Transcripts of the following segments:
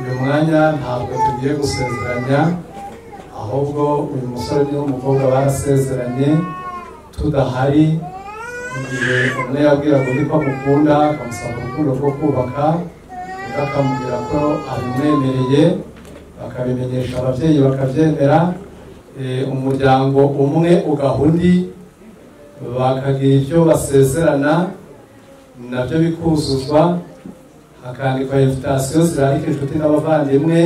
Uyu mwanya ntabwo tugiye gusezeranya, ahubwo uyu musore n'umukobwa barasezeranye tudahari. Igihe umwe yabwiraga undi ko amukunda, akamusaba urukundo rwo kubaka, undi akamubwira ko abimwemereye, bakabimenyesha ababyeyi bakabyemera, umuryango umwe ugaha undi, bakagira ibyo basezerana nabyo bikuzuzwa, hakandikwa invitation zirarika inshuti n'abavandimwe.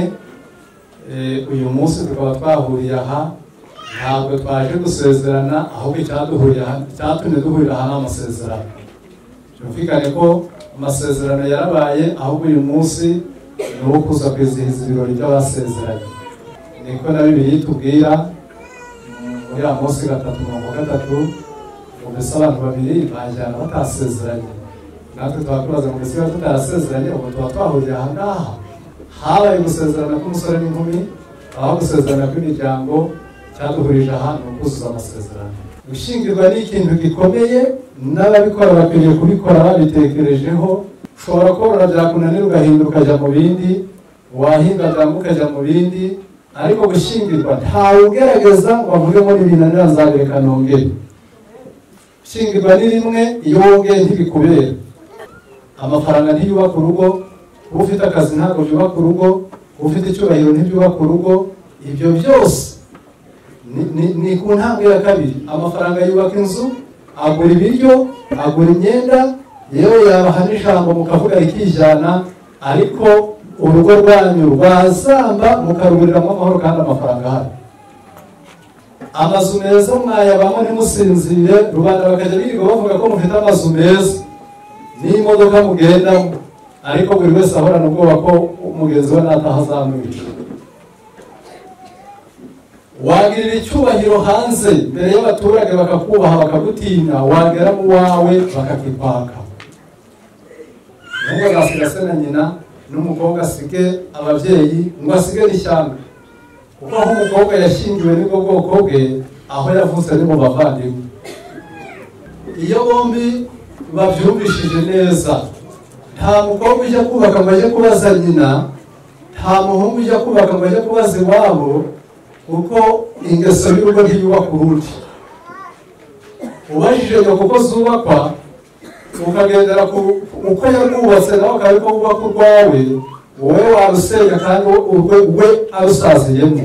Uyu munsi tukaba twahuriye aha, ntabwo twaje gusezerana, ahubwo icyatumye duhurira aha ni amasezerano. Byumvikane ko amasezerano yarabaye, ahubwo uyu munsi ni uwo kuza kwizihiza ibirori by'abasezeranye. Niko na Bibiliya itubwira muri Amosi 3:3 ngo mbese abantu babiri bajyana batasezeranye. Natwe twakwibaza ngo mbese tutarasezeranye ubwo tuba twahuriye aha ngaha? Habaye gusezerana k'umusore n'inkumi, aho gusezerana kw'imiryango. Cyaduhurije aha ni ukuzuza amasezerano. Gushyingirwa ni ikintu gikomeye, n'ababikora bakwiriye kubikora babitekerejeho. Ushobora korora byakunanira ugahinduka ukajya mu bindi, wahinga byanga ukajya mu bindi, ariko gushyingirwa ntawe ugerageza ngo avuge ngo nibinanira nzabireka nongere. Gushyingirwa ni rimwe, iyo wongeye ntibikubera. Amafaranga ntiyubaka urugo, kuba ufite akazi ntabwo byubaka urugo, kuba ufite icyubahiro ntibyubaka urugo. Ibyo byose ni ku ntambwe ya kabiri. Amafaranga yubaka inzu, agura ibiryo, agura imyenda, yewe yabaha n'ijambo mukavuga rikijyana, ariko urugo rwanyu rwazamba mukaruburiramo amahoro kandi amafaranga ahari. Amazu meza mwayabamo ntimusinzire, rubanda bakajya birirwa bavuga ko mufite amazu meza n'imodoka mugendamo, ariko buri wese ahorana ubwoba ko mugenzi we nataha azamwica. Wagirira icyubahiro hanze mbere y'abaturage bakakubaha bakagutinya, wagera mu wawe bakakikwaka. Umuhungu azasiga se na nyina, n'umukobwa asige ababyeyi, ngo asige n'ishyanga, kuko aho umukobwa yashyingiwe nibwo bwoko bwe, aho yavutse ni mu bavandimwe. Iyo bombi babyumvishije neza, nta mukobwa ujya kubaka ngo ajye kubaza nyina, nta muhungu ujya kubaka ngo ajye kubaza iwabo, kuko ingeso y'urugo ntiyubaka urundi. Ubajije nyoko uko zubakwa, ukagendera uko yarwubatse nawe akaba ariko wubaka urwawe, wowe warusenya kandi urwe we arusaziyemo.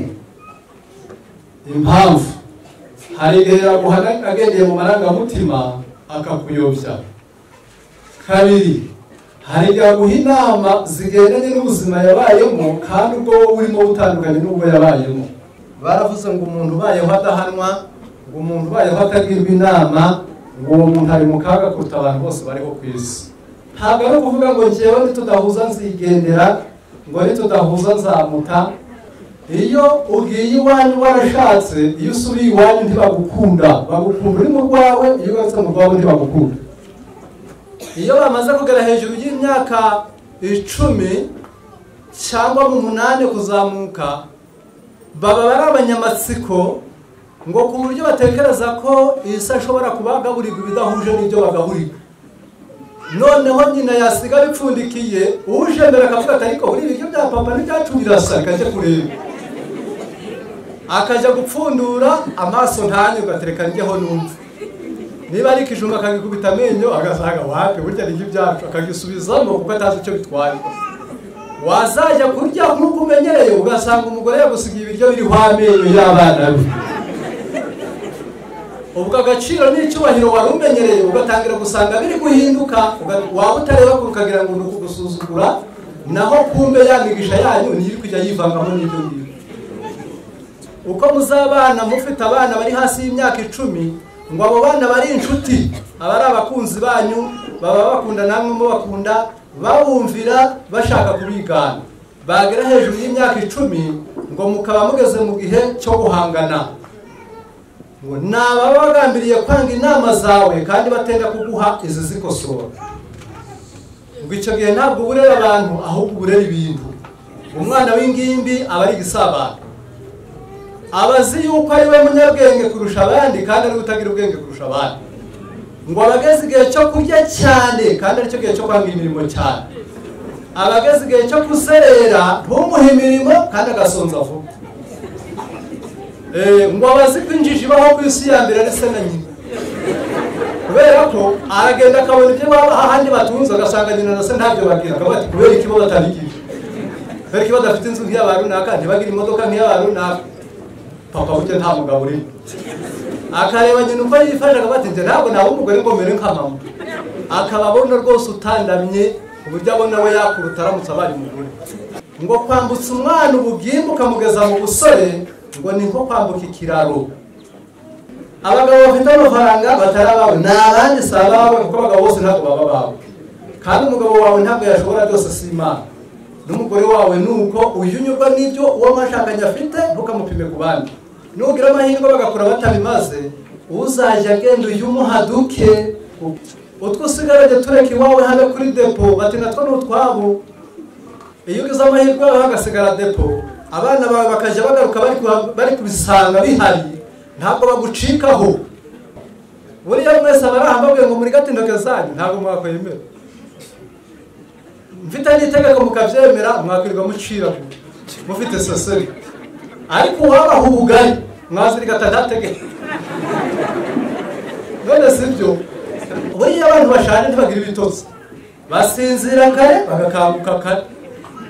Impamvu hari igihe yaguhana agendeye mu marangamutima akakuyobya. Kabiri, hari igihe aguha inama zigendanye n'ubuzima yabayemo kandi ubwo wowe urimo butandukanye n'ubwo yabayemo. Baravuze ngo umuntu ubayeho adahanwa, ngo umuntu ubayeho atagirwa inama, ngo uwo muntu ari mu kaga kuruta abantu bose bariho ku isi. Ntabwo ari ukuvuga ngo njyewe nitudahuza nzigendera, ngo nitudahuza nzamuta. Iyo ugiye iwanyu warashatse, iyo usubiye iwanyu ntibagukunda, bagukunda uri mu rwawe, iyo ugarutse mu rwawe ntibagukunda. Iyo bamaze kugera hejuru y'imyaka 10 cyangwa mu 8 kuzamuka, baba bari abanyamatsiko, ngo ku buryo batekereza ko isi ashobora kubagaburirwa ibidahuje n'ibyo bagaburirwa. Noneho nyina yasiga bipfundikiye, uje mbere akavuga ati ariko buri ibiryo bya papa n'ibyacu birasa, reka njye kureba. Akajya gupfundura amaso ntanyurwe, atereka njyeho numve. Niba ari ikijumba akagikubita amenyo, agasanga wapi burya ni ibyacu, akagisubizamo kuko atazi icyo bitwaye. Wazajya kurya nk'uko umenyereye, ugasanga umugore yagusigiye ibiryo biriho amenyo y'abana be. Ubwo agaciro n'icyubahiro wari umenyereye ugatangira gusanga biri guhinduka, waba utareba kure ukagira ngo ni ukugusuzugura, naho kumbe ya migisha yanyu niyo iri kujya yivangamo n'ibyo ngibyo. Uko muzabana mufite abana bari hasi y'imyaka 10, ngo abo bana bari inshuti, aba ari abakunzi banyu, baba bakunda namwe mubakunda, babumvira bashaka kubigana. Bagera hejuru y'imyaka 10, ngo mukaba mugeze mu gihe cyo guhangana. Ngo nababa bagambiriye kwanga inama zawe kandi batenda kuguha izi zikosora. Ngo icyo gihe ntabwo uburera abantu, ahubwo uburera ibintu. Umwana w'ingimbi aba ari igisabane, aba azi yuko ari we munyabwenge kurusha abandi kandi ari utagira ubwenge kurusha abandi. Ngo abageze igihe cyo kurya cyane kandi aricyo gihe cyo kwanga imirimo cyane. Abageze igihe cyo kuserera ntumuhe imirimo kandi agasonza vuba. Ngo abazi ko injiji ibaho ku isi ya mbere ari se na nyina, kubera ko aragenda akabona ibyo baba ahandi batunze, agasanga nyina na se ntabyo bagira, akavuga ati kubera iki bo batabigira, kubera iki badafite inzu nk'iy'aba runaka, ntibagire imodoka nk'iy'aba runaka, papa burya nta mugabo urimo. Akareba nyina uko yifashe akavuga ati njye ntabwo naba umugore ngo mere nka mama. Akaba abona rwose utandamye uburyo abona we yakuruta aramutse abaye umugore. Ngo kwambutsa umwana ubugimbi ukamugeza mu busore ngo ni nko kwambuka ikiraro. Abagabo bafite amafaranga batari abawe ni abandi, si abawe, kuko abagabo bose ntabwo baba abawe. Kandi umugabo wawe ntabwo yashobora byose, si Imana. N'umugore wawe ni uko, ujye unyurwa n'ibyo uwo mwashakanye afite, ntukamupime ku bandi. Nugira amahirwe bagakura batabimaze, uzajya agenda uyu umuhaduke, utwo usigaranye tureka iwawe hano kuri depo, bati natwo ni utwabo. Iyo ugize amahirwe yawe hagasigara depo, abana bawe bakajya bagaruka bari kubisanga bihari, ntabwo bagucikaho. Buriya mwese abari aha ngo murigate intoke zanyu, ntabwo mwakwemera. Mfite n'itegeko mukabyemera, mwakwirirwa mucira mufite soseri. Ariko uwabaha ubugari mwazirigata ntategeko. None si byo? Buriya abantu bashaje ntibagira ibitotsi, basinzira kare bagakanguka kare.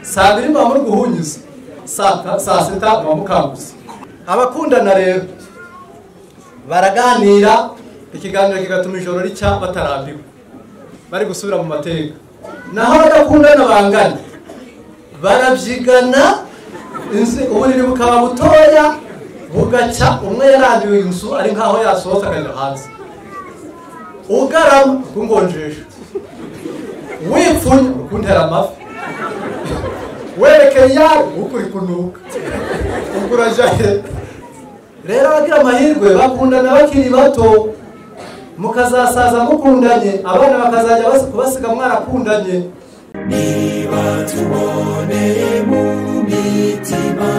Saa mbiri muba muri guhunyiza, saa sita muba mukangutse. Abakundana rero baraganira, ikiganiro kigatuma ijoro ricya batarambiwe, bari gusubira mu mateka. Naho abadakundana bangana barabyigana, uburiri bukaba butoya, bugacya umwe yarambiwe inzu ari nkaho yasohotse akajya hanze. Ugarama ukungonjesha, wipfunya ukuntera amafi, werekeye iyawe ukuri kunuka, ubwo urajya he? Rero abagira amahirwe bakundana bakiri bato, mukazasaza mukundanye, abana bakazajya kubasiga mwarakundanye. Niba tuboneye mu mitima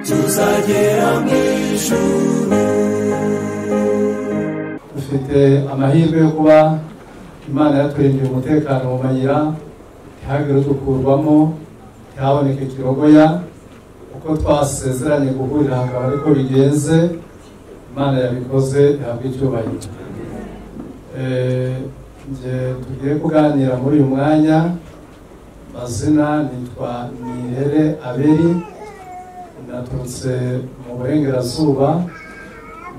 tuzagera mu ijuru. Dufite amahirwe yo kuba Imana yaturindiye umutekano mu mayira, ntihagire udukurwamo, ntihaboneke ikirogoya. Uko twasezeranye guhurira hakaba ariko bigenze, Imana yabikoze ihabwa icyubahiro. Nge tugiye kuganira muri uyu mwanya, mazina nitwa Nirere Abeli, naturutse mu Burengerazuba,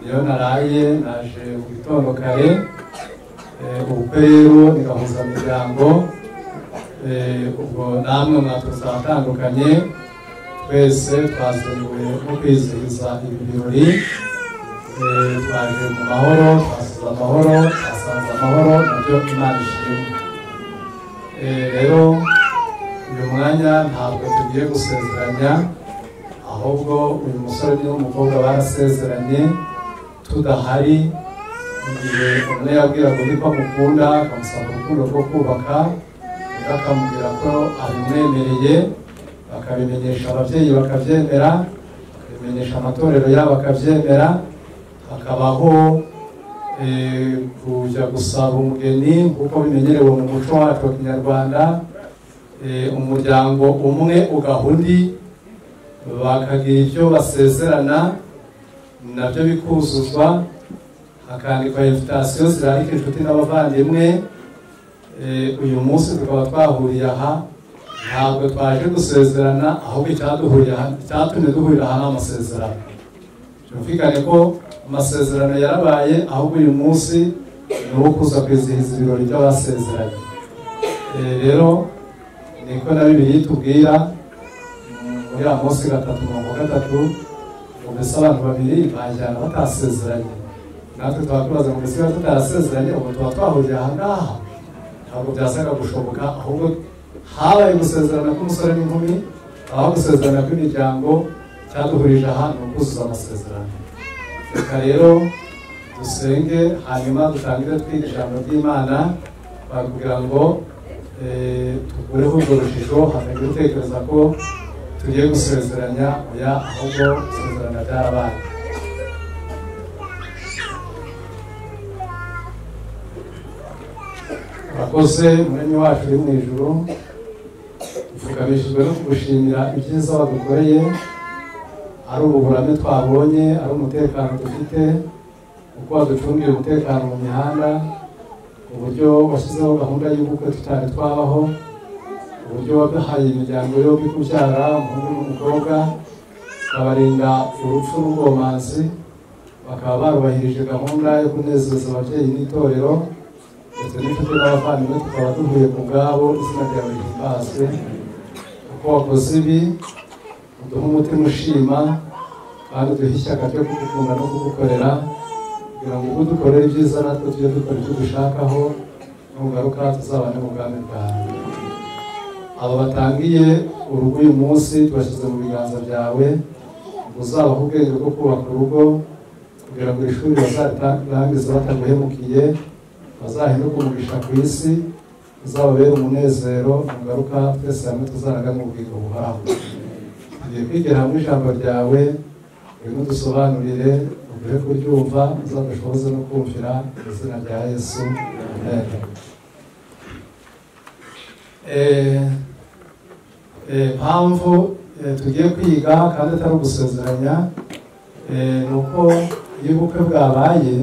niyo naraye, naje mu gitondo kare. Ubukwe rero ni gahuzamiryango, ubwo namwe mwaturutse ahatandukanye, twese twazinduwe no kwizihiza ibi birori. Twaje mu mahoro, twasize amahoro, twasanze amahoro, nabyo Imana ishimwe. Rero uyu mwanya ntabwo tugiye gusezeranya, ahubwo uyu musore n'umukobwa barasezeranye tudahari. Igihe umwe yabwiraga undi ko amukunda, akamusaba urukundo rwo kubaka, undi akamubwira ko abimwemereye, bakabimenyesha ababyeyi bakabyemera, bakabimenyesha amatorero yabo bakabyemera, hakabaho kujya gusaba umugeni nk'uko bimenyerewe mu muco wacu wa Kinyarwanda. Umuryango umwe ugaha undi, bakagira ibyo basezerana nabyo bikuzuzwa, hakandikwa invitation zirarika inshuti n'abavandimwe. Uyu munsi tukaba twahuriye aha, ntabwo twaje gusezerana, ahubwo icyatumye duhurira aha ni amasezerano. Byumvikane ko amasezerano yarabaye, ahubwo uyu munsi ni uwo kuza kwizihiza ibirori by'abasezeranye. Rero niko na Bibiliya itubwira muri Amosi 3:3 ngo mbese abantu babiri bajyana batasezeranye. Natwe twakwibaza ngo mbese tutarasezeranye ubwo tuba twahuriye aha ngaha? Ntabwo byasaga gushoboka, ahubwo habaye gusezerana k'umusore n'inkumi, aho gusezerana kw'imiryango, cyaduhurije aha ni ukuzuza amasezerano. Reka rero dusenge, hanyuma dutangire twiga ijambo ry'Imana, kugira ngo tukureho urwo rujijo, hatagira utekereza ko tugiye gusezeranya, oya, ahubwo gusezerana byarabaye. Urakoze Muremyi wacu uri mu ijuru, Dupfukamishijwe no kugushimira ibyiza wadukoreye, ari ububurame twabonye, ari umutekano dufite, uko waducungiye umutekano mu mihanda, uburyo washyizeho gahunda y'ubukwe tutari twabaho, uburyo waduhaye imiryango yombi kubyara umuhungu n'umukobwa, ukabarinda urupfu n'ubwomanzi, bakaba barubahirije gahunda yo kunezeza ababyeyi n'itorero ndetse n'inshuti n'abavandimwe, tukaba duhuye ku bwabo. Izina ryawe rihimbazwe kuko wakoze ibi, uduhe umutima ushima kandi uduhe ishyaka ryo kugukunda no kugukorera, kugira ngo ubwo dukorere ibyiza natwe tujye dukora ibyo dushakaho, nugaruka tuzabane mu bwami bwawe. Aba batangiye urugo uyu munsi tubashyize mu biganza byawe, ngo uzabahe ubwenge bwo kubaka urugo, kugira ngo iri shuri bazarirangize bataguhemukiye, bazahinduke umugisha ku isi, uzababere umunezero, nugaruka twese hamwe tuzaraga mu bugingo buhoraho. Tugiye kwigira hamwe ijambo ryawe, ngwino udusobanurire, uduhe kuryumva, uzadushoboze no kumvira, mu izina rya Yesu, amen. Mpamvu tugiye kwiga kandi atari ugusezeranya, ni uko iyo ubukwe bwabaye,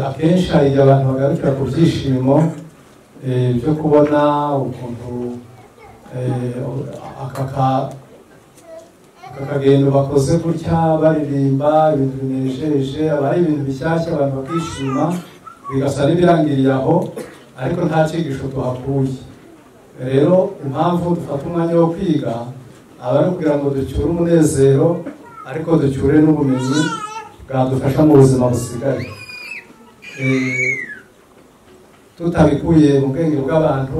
akenshi hari igihe abantu bagarukira ku byishimo byo kubona ukuntu aka kagendo bakoze gutya, baririmba ibintu binejeje, aba ari ibintu bishyashya, abantu bakishima, bigasa n'ibirangiriye aho, ariko nta cyigisho tuhakuye. Rero impamvu dufata umwanya wo kwiga aba ari ukugira ngo ducyure umunezero, ariko ducyure n'ubumenyi bwadufasha mu buzima busigaye, tutabikuye mu bwenge bw'abantu,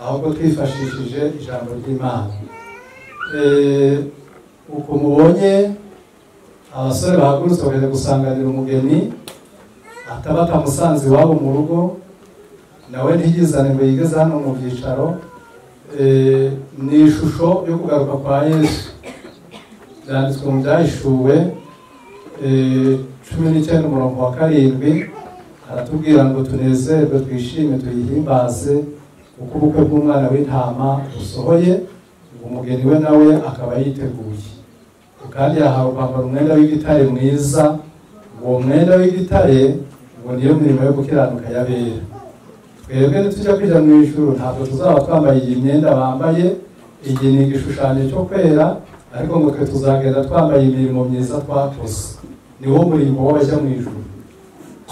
ahubwo twifashishije ijambo ry'Imana. Uko mubonye abasore bahagurutse bakajya gusanganira umugeni, ataba atamusanze iwabo mu rugo, nawe ntiyizane ngo yigeze hano mu byicaro, ni ishusho yo kugaruka kwa Yesu. Byanditswe mu Byahishuwe 19 umurongo wa 7, aratubwira ngo tunezerwe, twishime, tuyihimbaze, kuko ubukwe bw'umwana w'intama busohoye, ngo umugeni we nawe akaba yiteguye. Kandi yahawe kwambara umwenda w'igitare mwiza, ngo uwo mwenda w'igitare ngo niyo mirimo yo gukiranuka y'abera. Twebwe nitujya kujya mu ijuru ntabwo tuzaba twambaye iyi myenda bambaye, iyi ni igishushanyo cyo kwera, ariko ngo twe tuzagenda twambaye imirimo myiza twakoze, niwo murimo w'abajya mu ijuru.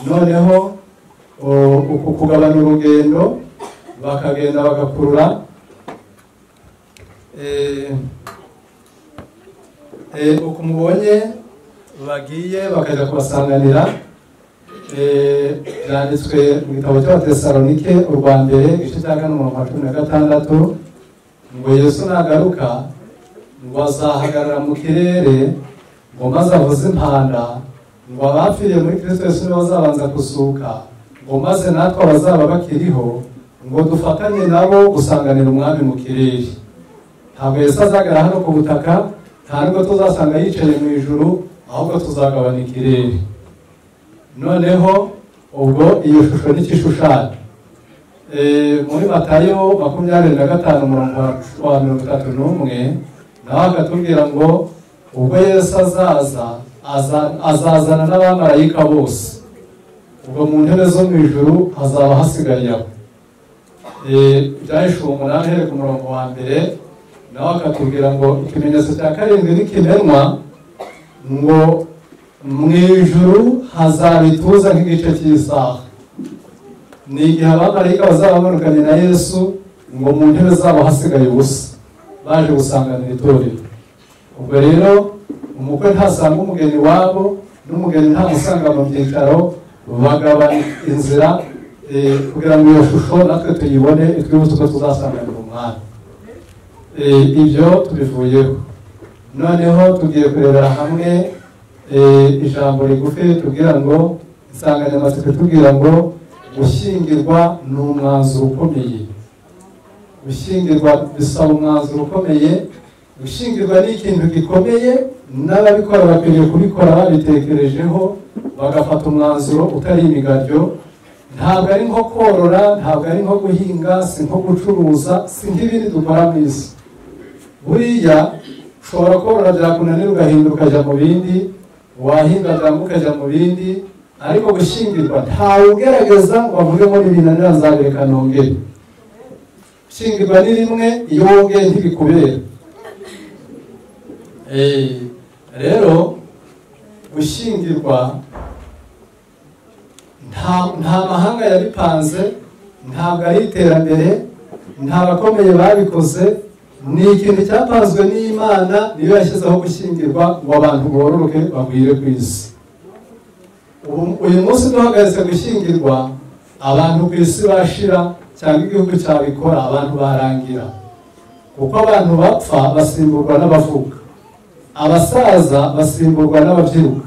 Noneho uku kugabana urugendo, bakagenda bagakurura uku mubonye bagiye bakajya kubasanganira, byanditswe mu gitabo cy'Abatesalonike urwa mbere igice cya 4 umurongo wa 16, ngo Yesu nagaruka ngo azahagarara mu kirere, ngo maze avuze impanda, ngo abapfiriye muri Kristo Yesu nibo bazabanza kuzuka, ngo maze natwe abazaba bakiriho ngo dufatanye nabo gusanganira umwami mu kirere. Ntabwo Yesu azagara hano ku butaka, nta nubwo tuzasanga yicaye mu ijuru, ahubwo tuzagabana ikirere. Noneho ubwo iyo shusho n'ikishushanyo, muri Matayo 25 umurongo wa 31, nawe akatubwira ngo ubwo Yesu azaza, azazana n'abamarayika bose, ubwo mu ntebe zo mu ijuru hazaba hasigaye aho. Byahishuwe 8 uhereye ku murongo wa 1, nawe akatubwira ngo ikimenyetso cya 7 nikimenwa, ngo mu ijuru hazaba ituza nk'igice cy'isaha. Ni igihe abamarayika bazaba bamanukanye na Yesu, ngo mu ntebe zabo hasigaye ubusa, baje gusanganira itorero. Ubwo rero umukwe ntasanga umugeni wabo, n'umugeni ntamusanga mu byicaro, bagabana inzira, kugira ngo iyo shusho natwe tuyibone, itwibutse uko tuzasanganira umwami. Ibyo tubivuyeho. Noneho tugiye kurebera hamwe ijambo rigufi tubwira ngo insanganyamatsiko itubwira ngo gushyingirwa ni umwanzuro ukomeye. Gushyingirwa bisaba umwanzuro ukomeye. Gushyingirwa ni ikintu gikomeye, n'ababikora bakwiriye kubikora babitekerejeho, bagafata umwanzuro utari imigaryo. Ntabwo ari nko korora, ntabwo ari nko guhinga, si nko gucuruza, si nk'ibindi dukora mu isi. Buriya ushobora korora byakunanira ugahinduka ukajya mu bindi, wahinga byanga ukajya mu bindi, ariko gushyingirwa ntawe ugerageza ngo avuge ngo nibinanira nzabireka nongere. Gushyingirwa ni rimwe, iyo wongeye ntibikubera. Rero gushyingirwa nta mahanga yabipanze, ntabwo ari iterambere, nta bakomeye babikoze, ni ikintu cyapanzwe n'Imana, niyo yashyizeho gushyingirwa ngo abantu bororoke bagwire ku isi. Uyu munsi duhagaritse gushyingirwa, abantu ku isi bashira, cyangwa igihugu cyabikora abantu barangira, kuko abantu bapfa basimburwa n'abavuka, abasaza basimburwa n'ababyiruka.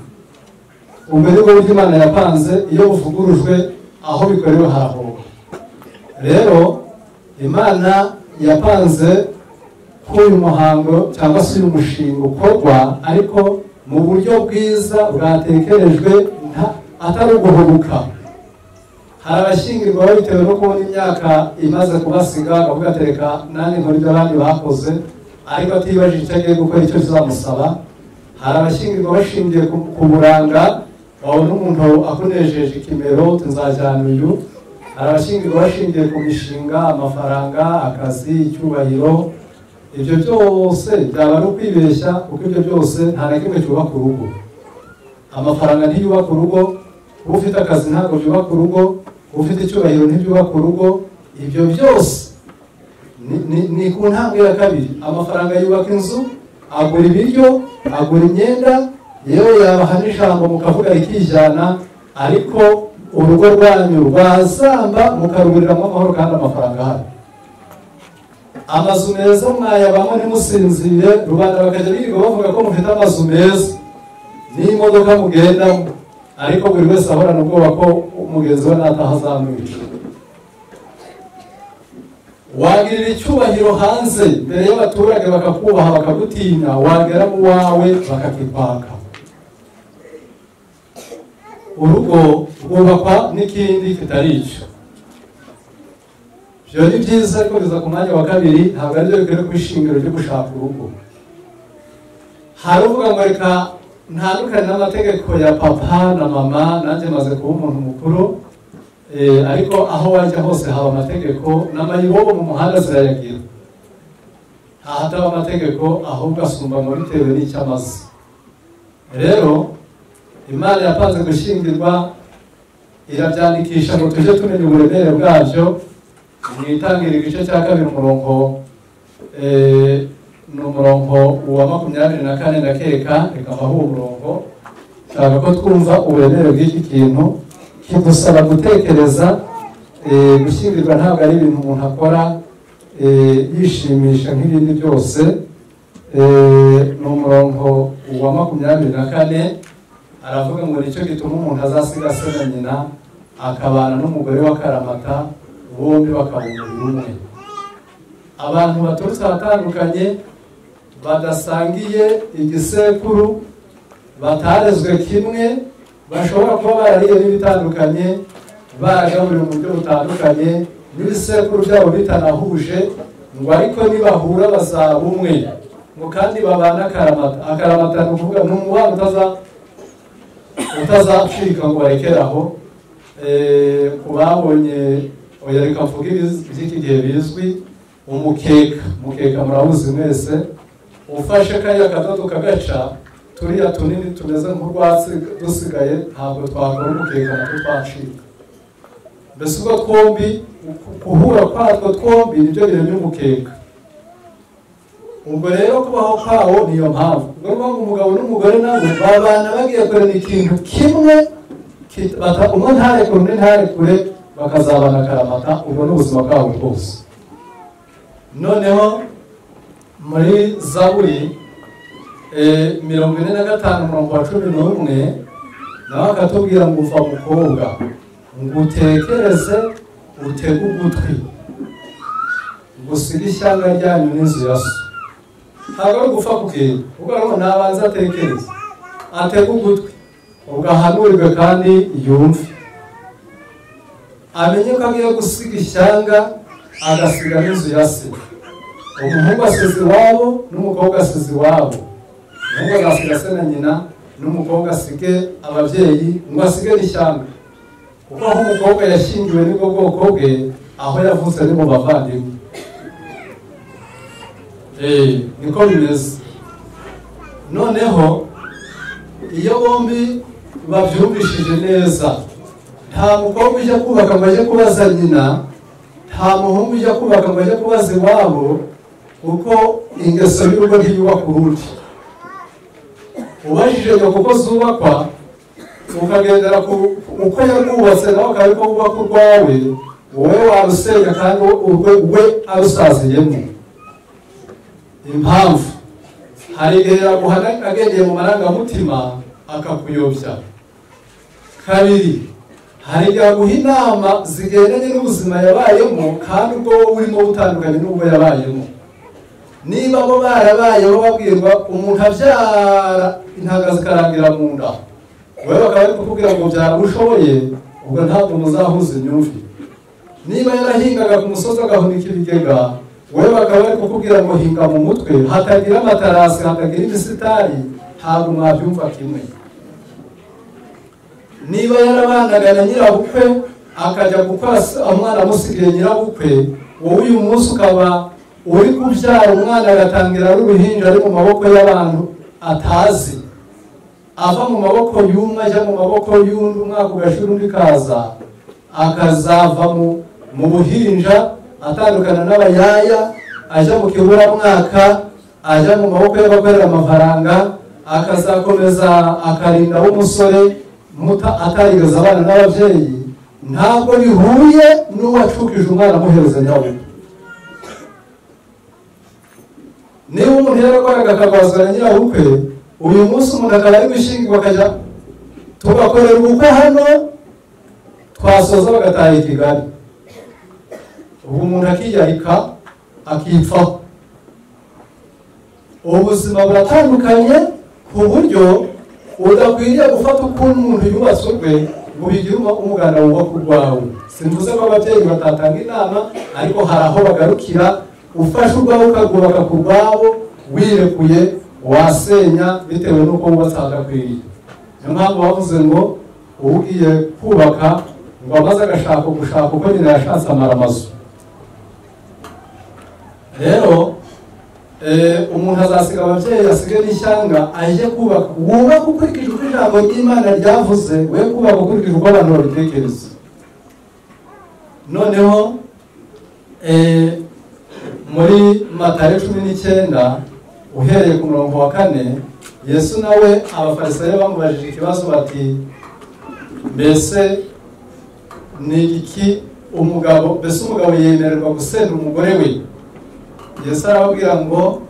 Ubwo ni bwo buryo Imana yapanze, iyo buvugurujwe aho bikorewe harahoba. Rero Imana yapanze ko uyu muhango cyangwa se uyu mushinga ukorwa, ariko mu buryo bwiza bwatekerejwe, atari uguhubuka. Hari abashyingirwa bitewe no kubona imyaka imaze kubasiga, bakavuga ati reka nanjye nkore ibyo abandi bakoze, ariko atibajije icyo agiye gukora icyo kizamusaba. Hari abashyingirwa bashingiye ku buranga, wabona umuntu akunejeje ikimero nzajyana uyu. Hari abashyingirwa bashingiye ku mishinga, amafaranga, akazi, icyubahiro. Ibyo byose byaba ari ukwibeshya, kuko ibyo byose nta na kimwe cyubaka urugo. Amafaranga ntiyubaka urugo, kuba ufite akazi ntabwo byubaka urugo, kuba ufite icyubahiro ntibyubaka urugo. Ibyo byose ni ku ntambwe ya kabiri. Amafaranga yubaka inzu, agura ibiryo, agura imyenda, yewe yabaha n'ijambo mukavuga rikijyana, ariko urugo rwanyu rwazamba mukaruburiramo amahoro kandi amafaranga ahari. Amazu meza mwayabamo ntimusinzire, rubanda bakajya birirwa bavuga ko mufite amazu meza n'imodoka mugendamo, ariko buri wese ahorana ubwoba ko mugenzi we nataha azamwica. Wagirira icyubahiro hanze mbere y'abaturage bakakubaha bakagutinya, wagera mu wawe bakakikwaka. Urugo rwubakwa n'ikindi kitari icyo. Ibyo ni byiza, ariko biza ku mwanya wa kabiri, ntabwo aribyo bikwiye kuba ishingiro ryo gushaka urugo. Hari uvuga ngo reka ntandukane n'amategeko ya papa na mama, nanjye maze kuba umuntu mukuru, ariko aho wajya hose haba amategeko, n'amayibobo mu muhanda zirayagira. Ntahataba amategeko, ahubwo asumba ngo bitewe n'icyo amaze. Rero Imana yapanze gushyingirwa, irabyandikisha ngo tujye tumenya uburemere bwabyo. Mu itangira igice cya kabiri umurongo ni umurongo wa 24 ndakeka, reka mbahe uwo murongo. Nshaka ko twumva uburemere bw'iki kintu, kidusaba gutekereza. Gushyingirwa ntabwo ari ibintu umuntu akora yishimisha nk'ibindi byose. Ni umurongo wa 24, aravuga ngo nicyo gituma umuntu azasiga se na nyina akabana n'umugore wa karamata, bombi bakaba umubiri umwe. Abantu baturutse ahatandukanye, badasangiye igisekuru, batarezwe kimwe, bashobora kuba barariye n'ibitandukanye, baragaburiwe mu buryo butandukanye, n'ibisekuru byabo bitanahuje, ngo ariko nibahura bazaba umwe, ngo kandi babana akaramata. Akaramata ni ukuvuga ni umubano utazacika ngo barekere aho. Ku babonye, oya reka mvuge iby'iki gihe bizwi, umukeka. Umukeka murawuzi mwese, ufashe kariya kadodo kagaca, turiya tunini tumeze nk'urwatsi dusigaye, ntabwo twakora umukeka natwo twacika. Mbese ubwo twombi, guhura kwatwo twombi nibyo biremye umukeka. Ubwo rero kubaho kwawo niyo mpamvu. Ubwo ni ukuvuga umugabo n'umugore nabo babana bagiye kurema ikintu kimwe, umwe ntarekure undi ntarekure, bakazabana akaramata. Ubwo ni ubuzima bwabo bwose. Noneho muri Zaburi 45 umurongo wa 11, nawe akatubwira ngo uva mukobwa, ngo utekereze utege ugutwi, ngo usige ishyanga ryanyu n'inzu ya so. Ntabwo ari ugupfa kugenda, ubwo rero nabanza atekereze atege ugutwi, ubwo ahanurirwe kandi yumve. amenye ko agiye gusiga ishyanga agasiga n'inzu ya se. Umuhungu asize iwabo n'umukobwa asize iwabo. Umuhungu azasiga se na nyina n'umukobwa asige ababyeyi ngo asige n'ishyanga. Kuko aho umukobwa yashyingiwe nibwo bwoko bwe, aho yavutse ni mu bavandimwe. Niko bimeze. Noneho iyo bombi babyumvishije neza, nta mukobwa ujya kubaka ngo ajye kubaza nyina, nta muhungu ujya kubaka ngo ajye kubaza iwabo, kuko ingeso y'urugo ntiyubaka urundi. Ubajije nyoko uko zubakwa, ukagendera uko yarwubatse nawe akaba ariko wubaka urwawe, wowe warusenya kandi urwe we arusaziyemo. Impamvu hari igihe yaguhana agendeye mu marangamutima akakuyobya. Kabiri, hari igihe aguha inama zigendanye n'ubuzima yabayemo kandi ubwo wowe urimo butandukanye n'ubwo yabayemo. Niba bo barabayeho babwirwa umuntu abyara intanga zikarangira mu nda, wowe bakaba bari kukubwira ngo byara ushoboye, ubwo ntabwo muzahuza imyumvire. Niba yarahingaga ku musozi agahunika ibigega, wowe bakaba bari kukubwira ngo hinga mu mutwe, hatagira amatarasi, hatagira imisitari, ntabwo mwabyumva kimwe. Niba yarabanaga na nyirabukwe akajya gukora umwana amusigaye nyirabukwe, wowe uyu munsi ukaba uri kubyara umwana agatangira ari uruhinja ari mu maboko y'abantu atazi, ava mu maboko y'umwe ajya mu maboko y'undi, umwaka ugashira undi kaza, akazava mu buhinja atandukana n'abayaya, ajya mu kiburamwaka, ajya mu maboko y'abakorera amafaranga, akazakomeza akarinda w'umusore atarigeze abana n'ababyeyi. Ntabwo bihuye n'uwacukije umwana amuhereza nyirabukwe. Niba umuntu yarakoraga akagwazwa na nyirabukwe, uyu munsi umuntu akaba ari gushyingirwa akajya tugakorera ubukwe hano, twasoza bagataha i Kigali, ubu umuntu akiyarika akipfaho. Ubuzima buratandukanye ku buryo udakwiriye gufata ukuntu umuntu yubatse urwe ngo bigire umuganda wubaka urwawe. Simvuze ko ababyeyi batatanga inama, ariko hari aho bagarukira. Ufashe urwawe ukarwubaka ku rwabo wirekuye, wasenya bitewe n'uko wubatse ahadakwiriye. Niyo mpamvu bavuze ngo ugiye kubaka ngo amaze agashaka gushaka uko nyina yashatse amara amazu. Rero umuntu azasiga ababyeyi asige n'ishyanga ajye kubaka. Wubaka ukurikije uko ijambo ry'Imana ryavuze, we kubaka ukurikije uko abantu babitekereza. Noneho muri Matayo 19 uhereye ku murongo wa 4, Yesu nawe abafarisayo bamubajije ikibazo bati mbese ni iki umugabo, mbese umugabo yemererwa gusenda umugore we? Yesu arababwira ngo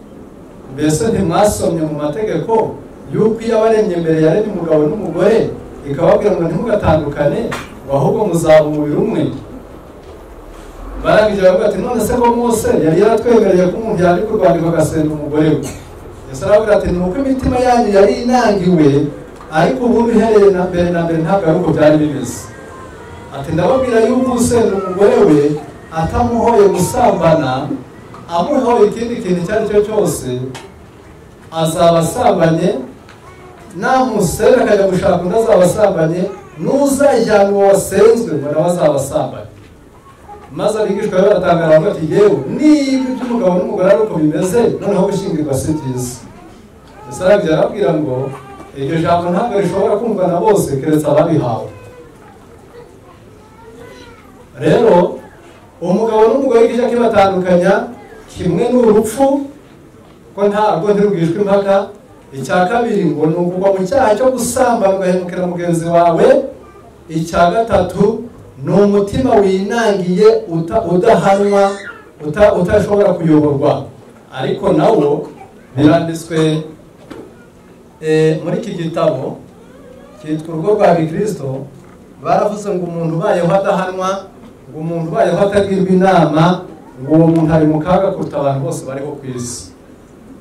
mbese ntimwasomye mu mategeko yuko iyo abaremye mbere yaremye umugabo n'umugore, ikababwira ngo ntimugatandukane, ahubwo muzaba umubiri umwe. Barangije baravuga ati none se ko Mose yari yaratwemereye ko umuntu yandika urwandiko agasenda umugore we? Yesu arababwira ati ni uko imitima yanyu yari inangiwe, ariko ubu uhereye na mbere na mbere ntabwo ari uko byari bimeze. Ati ndababwira yuko usenda umugore we atamuhoye gusambana, amuhoye ikindi kintu icyo ari cyo cyose, azaba asambanye, namusenda akajya gushaka undi azaba asambanye, n'uzajyana uwo wasenzwe ngo nawe azaba asambanye. Maze abigishwa be baratangara baravuga ati yewe niba iby'umugabo n'umugore ari uko bimeze, noneho gushyingirwa si byiza. Yesu arababwira ngo iryo jambo ntabwo rishobora kumvwa na bose keretse ababihawe. Rero umugabo n'umugore kijya kibatandukanya kimwe n'urupfu, ko ntabwo ntirugishwe impaka. Icya kabiri ngo ni ukugwa mu cyaha cyo gusambana ugahemukira mugenzi wawe. Icya gatatu ni umutima winangiye udahanwa, utashobora kuyoborwa. Ariko nawo biranditswe muri iki gitabo cyitwa Urugo rwa Gikristo, baravuze ngo umuntu ubayeho adahanwa, ngo umuntu ubayeho atagirwa inama, ngo uwo muntu ari mu kaga kuruta abantu bose bariho ku isi.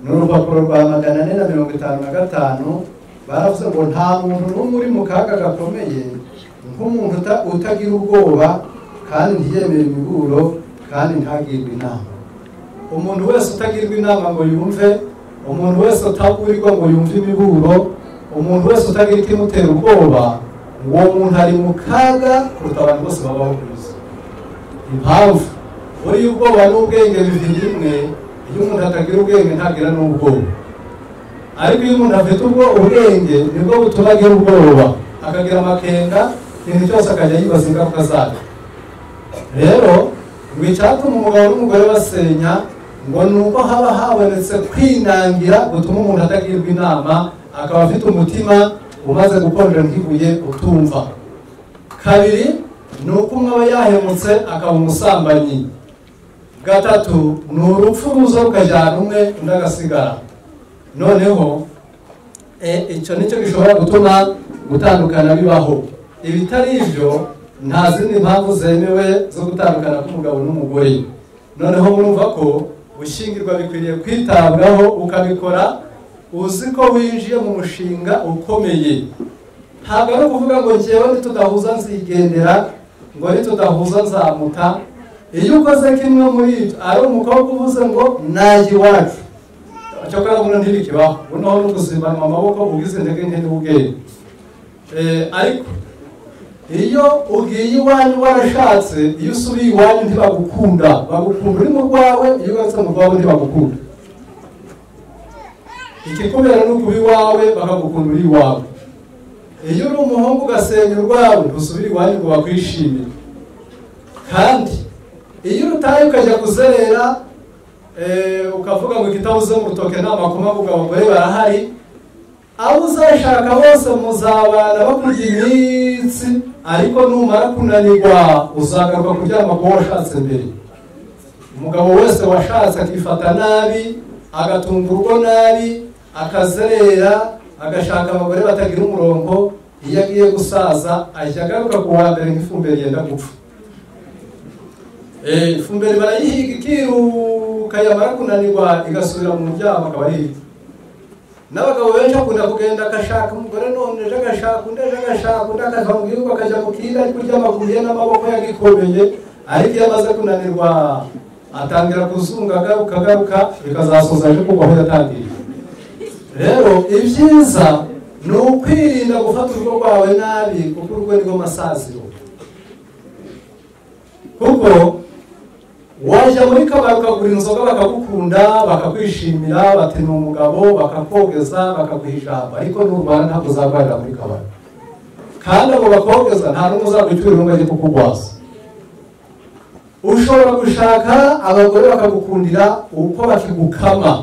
Ni urupapuro rwa 455, baravuze ngo nta muntu n'umwe uri mu kaga gakomeye nk'umuntu utagira ubwoba kandi ntiyemere imiburo, kandi ntagirwe inama. Umuntu wese utagirwa inama ngo yumve, umuntu wese utaburirwa ngo yumve imiburo, umuntu wese utagira ikimutera ubwoba, uwo muntu ari mu kaga kuruta abantu bose babaho ku isi. Impamvu buriya ubwoba n'ubwenge bibiri rimwe, iyo umuntu atagira ubwenge ntagira n'ubwoba, ariko iyo umuntu afite ubwenge nibwo butuma agira ubwoba, akagira amakenga, ikintu cyose akajya yibaza ingaruka zacyo. Rero ngo icyatuma umugabo n'umugore basenya ngo ni uko haba habonetse kwinangira gutuma umuntu atagirwa inama, akaba afite umutima umaze gukonja nk'ibuye utumva. Kabiri ni uko umwe aba yahemutse akaba umusambanyi. Gatatu ni urupfu ruza rukajyana umwe undi agasigara. Noneho icyo nicyo gishobora gutuma gutandukana bibaho. Ibitari ibyo nta zindi mpamvu zemewe zo gutandukana k'umugabo n'umugore. Noneho murumva ko gushyingirwa bikwiriye kwitabwaho, ukabikora uzi ko winjiye mu mushinga ukomeye. Ntabwo ari ukuvuga ngo njyewe nitudahuza nzigendera, ngo nitudahuza nzamuta. Iyo ukoze kimwe muri ibyo, ari umukobwa uvuze ngo najya iwacu, cyakora buno ntibikibaho, buno no kuzimanwa amaboko ugize intege nke n'ubwenge. Ariko iyo ugiye iwanyu warashatse, iyo usubiye iwanyu ntibagukunda, bagukunda uri mu rwawe, iyo ugarutse mu rwawe ntibagukunda. Ikikubera ni ukuba iwawe, bakagukunda uri iwawe. Iyo uri umuhungu ugasenya urwawe, ntusubire iwanyu ngo bakwishimire. Kandi iyo urutaye ukajya kuzerera, ukavuga ngo ikitabuze mu rutoke nta makoma, ngo abagore barahari, abo uzashaka bose muzabana bakurya iminsi, ariko numara kunanirwa uzagaruka kuryama kuwo washatse mbere. Umugabo wese washatse akifata nabi, agatunga urugo nabi, akazerera, agashaka abagore batagira umurongo, iyo agiye gusaza ajya agaruka ku wa mbere nk'ifumbire yenda gupfa. Ifumbire barayihiga ikiruka, yamara kunanirwa igasubira mu muryamo akaba arihiga. N'abagabo benshi akunda kugenda agashaka umugore none ejo agashaka undi, ejo agashaka undi, akava mu gihugu akajya mu kindi, ari kurya amaguru ye n'amaboko yagikomeye, ariko iyo amaze kunanirwa atangira kuzunga agaruka agaruka, bikazasoza aje kugwa aho yatangiriye. Rero ibyiza ni ukwirinda gufata urugo rwawe nabi, kuko urugo nirwo masaziro. Kuko wajya muri kabari ukagura inzoga bakagukunda, bakakwishimira, bati ni umugabo, bakakogeza, bakaguha ijambo, ariko nurwara ntabwo uzarwarira muri kabari. Kandi abo bakogeza nta n'umwe uzagucyurira ngo ajye kukugwaza. Ushobora gushaka abagore bakagukundira uko bakigukama,